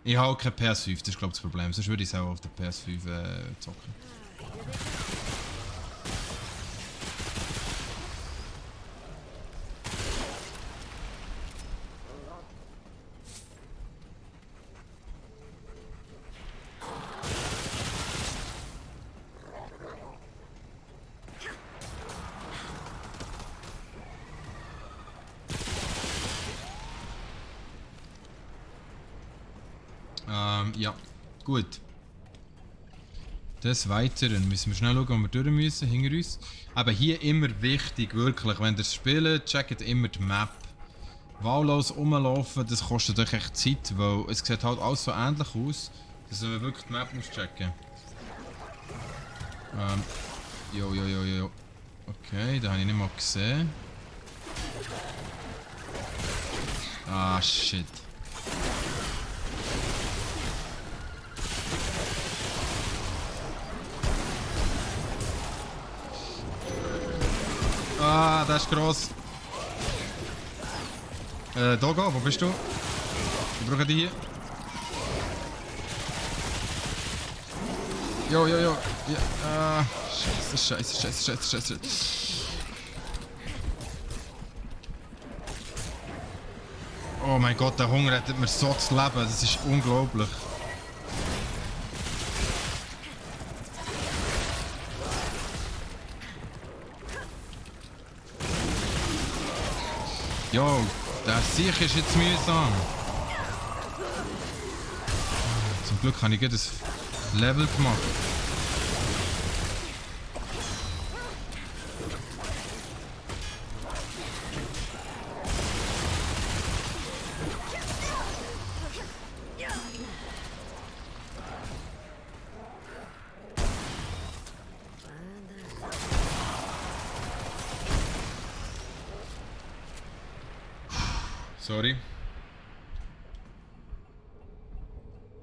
Ich habe auch keine PS5, das ist glaube ich das Problem, sonst würde ich es auch auf der PS5 zocken. Ja, gut. Des Weiteren müssen wir schnell schauen, wo wir durch müssen, hinter uns. Aber hier immer wichtig, wirklich, wenn ihr spielt, checkt immer die Map. Wahllos rumlaufen, das kostet euch echt Zeit, weil es sieht halt alles so ähnlich aus, dass man wirklich die Map muss checken. Jo. Okay, den habe ich nicht mal gesehen. Ah, shit. Ah, das ist gross. Dogo, wo bist du? Ich brauche dich hier. Jo. Ja, Scheiße. Oh mein Gott, der Hunger rettet mir so das Leben. Das ist unglaublich. Jo, der Sieg ist jetzt mühsam. Zum Glück habe ich gerade das Level gemacht. Sorry.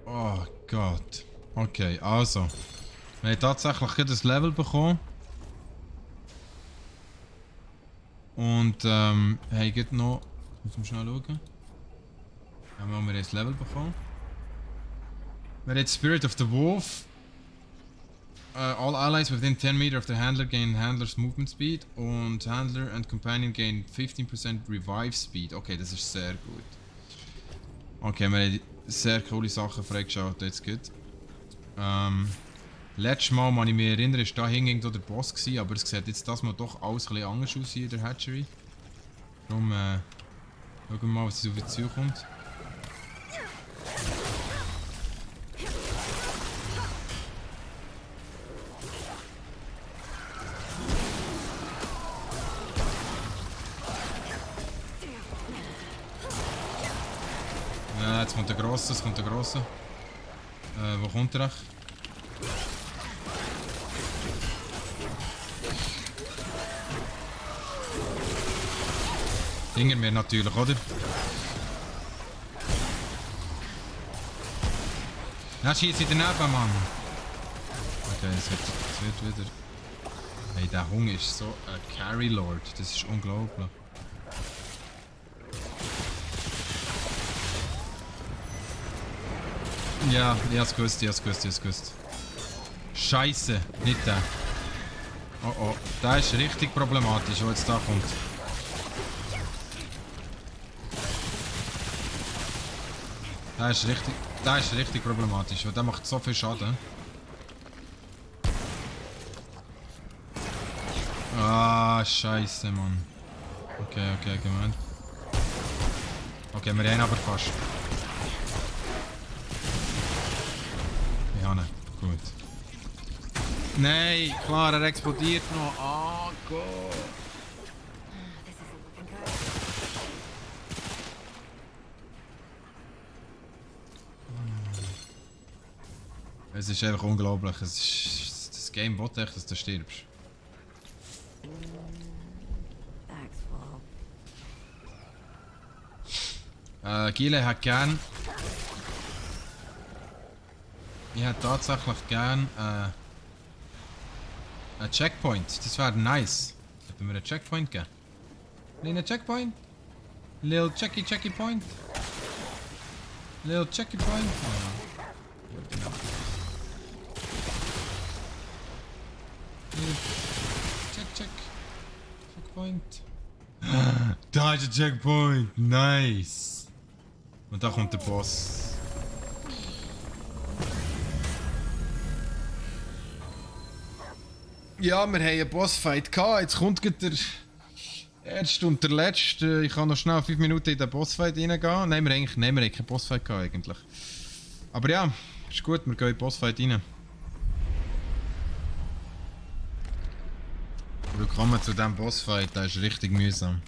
Oh Gott. Okay, also. Wir haben tatsächlich gerade ein Level bekommen. Und haben gerade noch... Muss man schnell schauen. Ja, wir haben ein Level bekommen. Wir haben Spirit of the Wolf. All allies within 10 meters of the handler gain handler's movement speed und handler and companion gain 15% revive speed. Okay, das ist sehr gut. Okay, wir haben sehr coole Sachen freigeschaut, jetzt gut. Letztes Mal, wenn ich mich erinnere, war da irgendwo der Boss gewesen, aber es sieht jetzt das mal doch alles ein bisschen anders aus hier in der Hatchery. Darum schauen wir mal, was auf uns zukommt. Jetzt kommt der Grosse, wo kommt er? Hinter mir natürlich, oder? Ja, schießt wieder daneben, Mann. Okay, es wird wieder... Hey, der Hung ist so ein Carry Lord. Das ist unglaublich. Ja, ich hab's gewusst. Scheiße, nicht der. Oh oh, der ist richtig problematisch, wo jetzt da kommt. Der ist richtig problematisch, weil der macht so viel Schaden. Ah, scheiße, Mann. Okay, Moment. Okay, wir haben aber fast. Ja, ne, gut. Nein, klar, er explodiert noch. Ah, Gott. This isn't looking good. Es ist einfach unglaublich. Das Game will echt, dass du stirbst. Bag's full. Gile hat gern. Ich hätte tatsächlich gern ein Checkpoint. Das wäre nice. Hätten wir einen Checkpoint gegeben? Kleiner Checkpoint? Little Checky Point? Little Checky Point? Oh. Checkpoint. Da ist ein Checkpoint. Nice. Und da kommt der Boss. Ja, wir haben einen Bossfight gehabt. Jetzt kommt der erste und der letzte. Ich kann noch schnell 5 Minuten in den Bossfight reingehen. Nein, wir haben keinen Bossfight gehabt eigentlich. Aber ja, ist gut, wir gehen in den Bossfight rein. Willkommen zu diesem Bossfight, der ist richtig mühsam.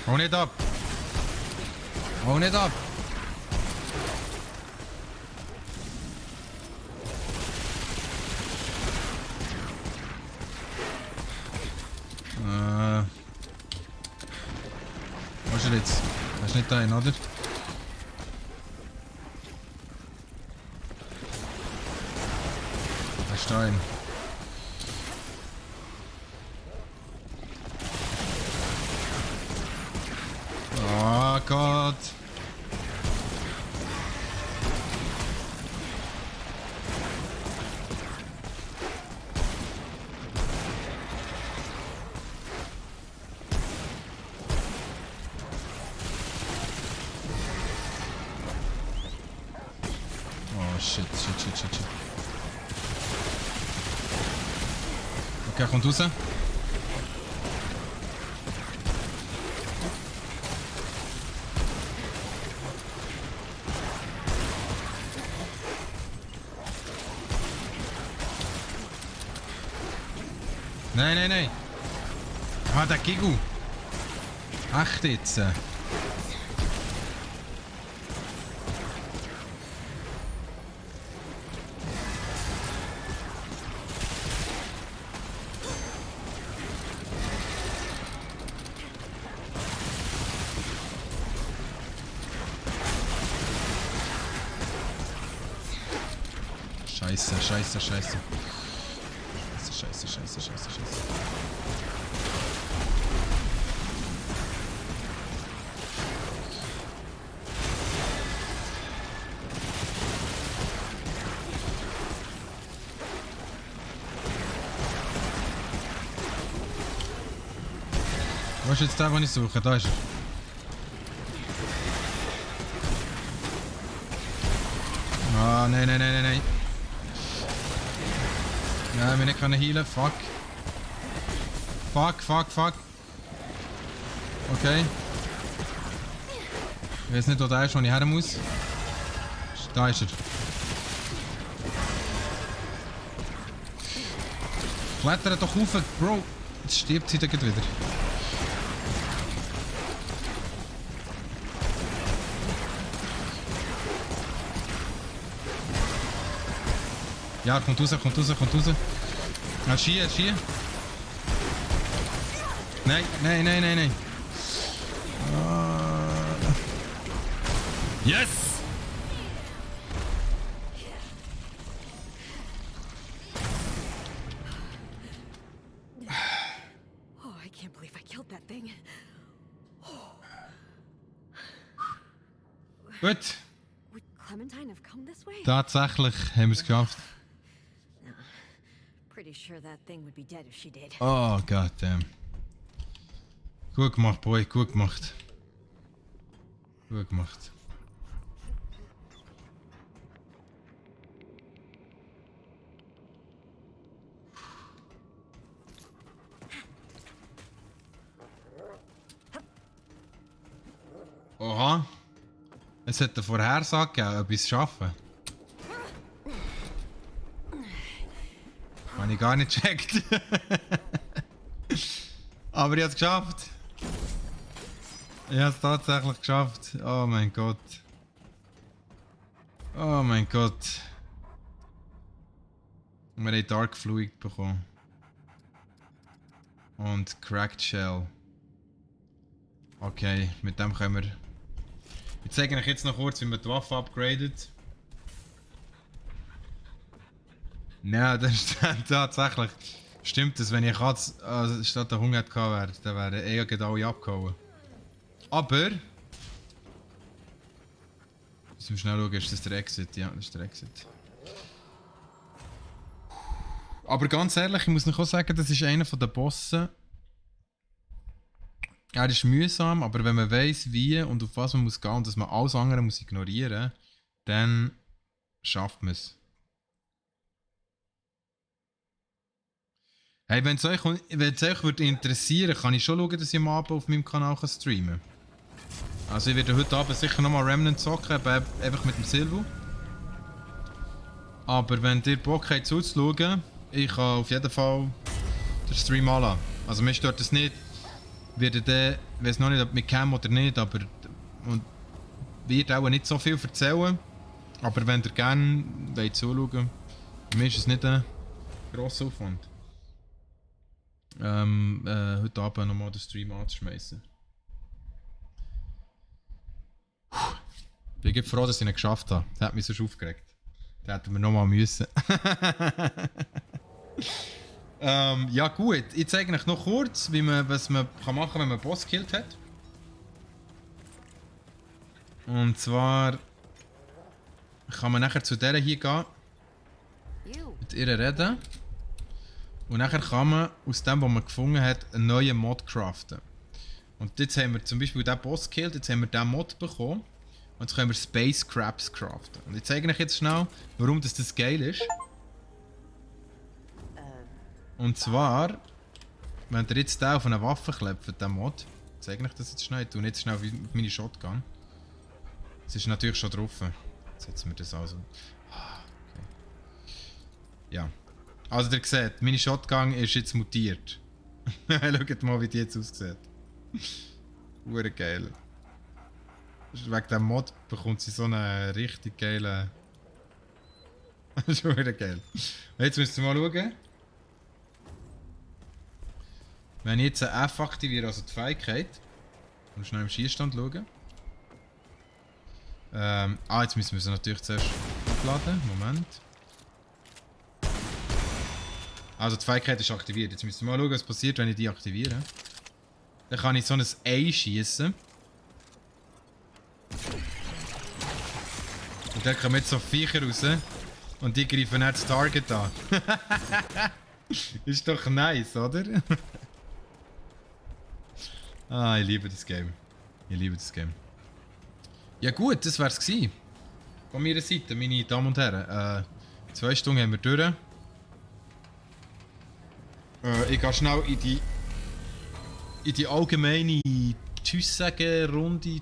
Hau nicht ab! Hau nicht ab! Wo ist er jetzt? Er ist nicht rein, oder? Er ist rein. Oh Gott! Oh shit. Okay, kommt raus. Nein. Ah, der Gigu. Echt jetzt? Scheiße. Wo ist jetzt der, den ich suche? Da ist er. Ah, nein, nein, nein, nein, nein. Ja, wir nicht können healen. Fuck. Fuck, fuck, fuck. Okay. Ich weiß nicht, wo der ist, wo ich her muss. Da ist er. Kletter doch rauf, Bro. Jetzt stirbt sie da gleich wieder. Ja, kommt raus, kommt raus, kommt raus. Ah, schießen, schießen. Nein, nein, nein, nein, nein. Yes! Oh, I can't believe I killed that thing. Gut. Would Clementine have come this way? Tatsächlich haben wir es geschafft. Pretty sure that thing would be dead if she did. Oh, goddamn. Gut gemacht, Boy, gut gemacht. Gut gemacht. Oha. Es hat eine Vorhersage gegeben, ob ich es schaffe. Habe ich gar nicht gecheckt. Aber ich habe es geschafft. Ich habe es tatsächlich geschafft. Oh mein Gott. Oh mein Gott. Wir haben Dark Fluid bekommen. Und Cracked Shell. Okay, mit dem können wir... Ich zeige euch jetzt noch kurz, wie man die Waffe upgradet. Ja, das ist tatsächlich. Stimmt es, wenn ich Katz statt der Hunger gehabt wäre, dann wären eher genau alle abgehauen. Aber... Müssen wir schnell schauen, ist das der Exit? Ja, das ist der Exit. Aber ganz ehrlich, ich muss noch auch sagen, das ist einer der Bossen. Er ist mühsam, aber wenn man weiss, wie und auf was man muss gehen und dass man alles andere muss ignorieren, dann schafft man es. Hey, wenn es euch würde interessieren, kann ich schon schauen, dass ich am Abend auf meinem Kanal streamen kann. Also ich werde heute Abend sicher nochmal Remnant zocken, einfach mit dem Silvo. Aber wenn ihr Bock habt zuzuschauen, ich kann auf jeden Fall den Stream anlassen. Also mir stört das nicht. Werde dann, ich weiß noch nicht, ob mit Cam oder nicht, aber und wird auch nicht so viel erzählen. Aber wenn ihr gerne wollt zuschauen, für mich ist es nicht ein grosser Aufwand. Heute Abend nochmal den Stream anzuschmeißen. Ich bin froh, dass ich ihn geschafft habe. Das hat mich sonst aufgeregt. Da hätten wir nochmal müssen. Ja gut, ich zeige euch noch kurz, was man machen kann, wenn man einen Boss gekillt hat. Und zwar kann man nachher zu der hier gehen, mit ihr reden. Und nachher kann man aus dem, was man gefunden hat, einen neuen Mod craften. Und jetzt haben wir zum Beispiel den Boss gekillt, jetzt haben wir diesen Mod bekommen. Und jetzt können wir Space Crabs craften. Und ich zeige euch jetzt schnell, warum das geil ist. Und zwar, wenn ihr jetzt den auf eine Waffe klebt, den Mod, zeige ich das jetzt schnell, ich tue jetzt schnell auf meine Shotgun. Es ist natürlich schon drauf. Jetzt setzen wir das also. Okay. Ja. Also ihr seht, meine Shotgun ist jetzt mutiert. Schaut mal, wie die jetzt aussieht. Hure geil. Wegen dem Mod bekommt sie so einen richtig geilen... Das ist hure geil. Jetzt müsst ihr mal schauen. Wenn ich jetzt ein F aktiviere, also die Fähigkeit, und schnell im Schießstand schauen. Jetzt müssen wir sie natürlich zuerst abladen. Moment. Also die Fähigkeit ist aktiviert. Jetzt müssen wir mal schauen, was passiert, wenn ich die aktiviere. Dann kann ich so ein Ei schießen. Und dann kommen jetzt so Viecher raus. Und die greifen nicht das Target an. Ist doch nice, oder? Ah, ich liebe das Game. Ich liebe das Game. Ja gut, das wär's gewesen. Von meiner Seite, meine Damen und Herren. 2 Stunden haben wir durch. Ich gehe schnell in die allgemeine Tschüss sagen Runde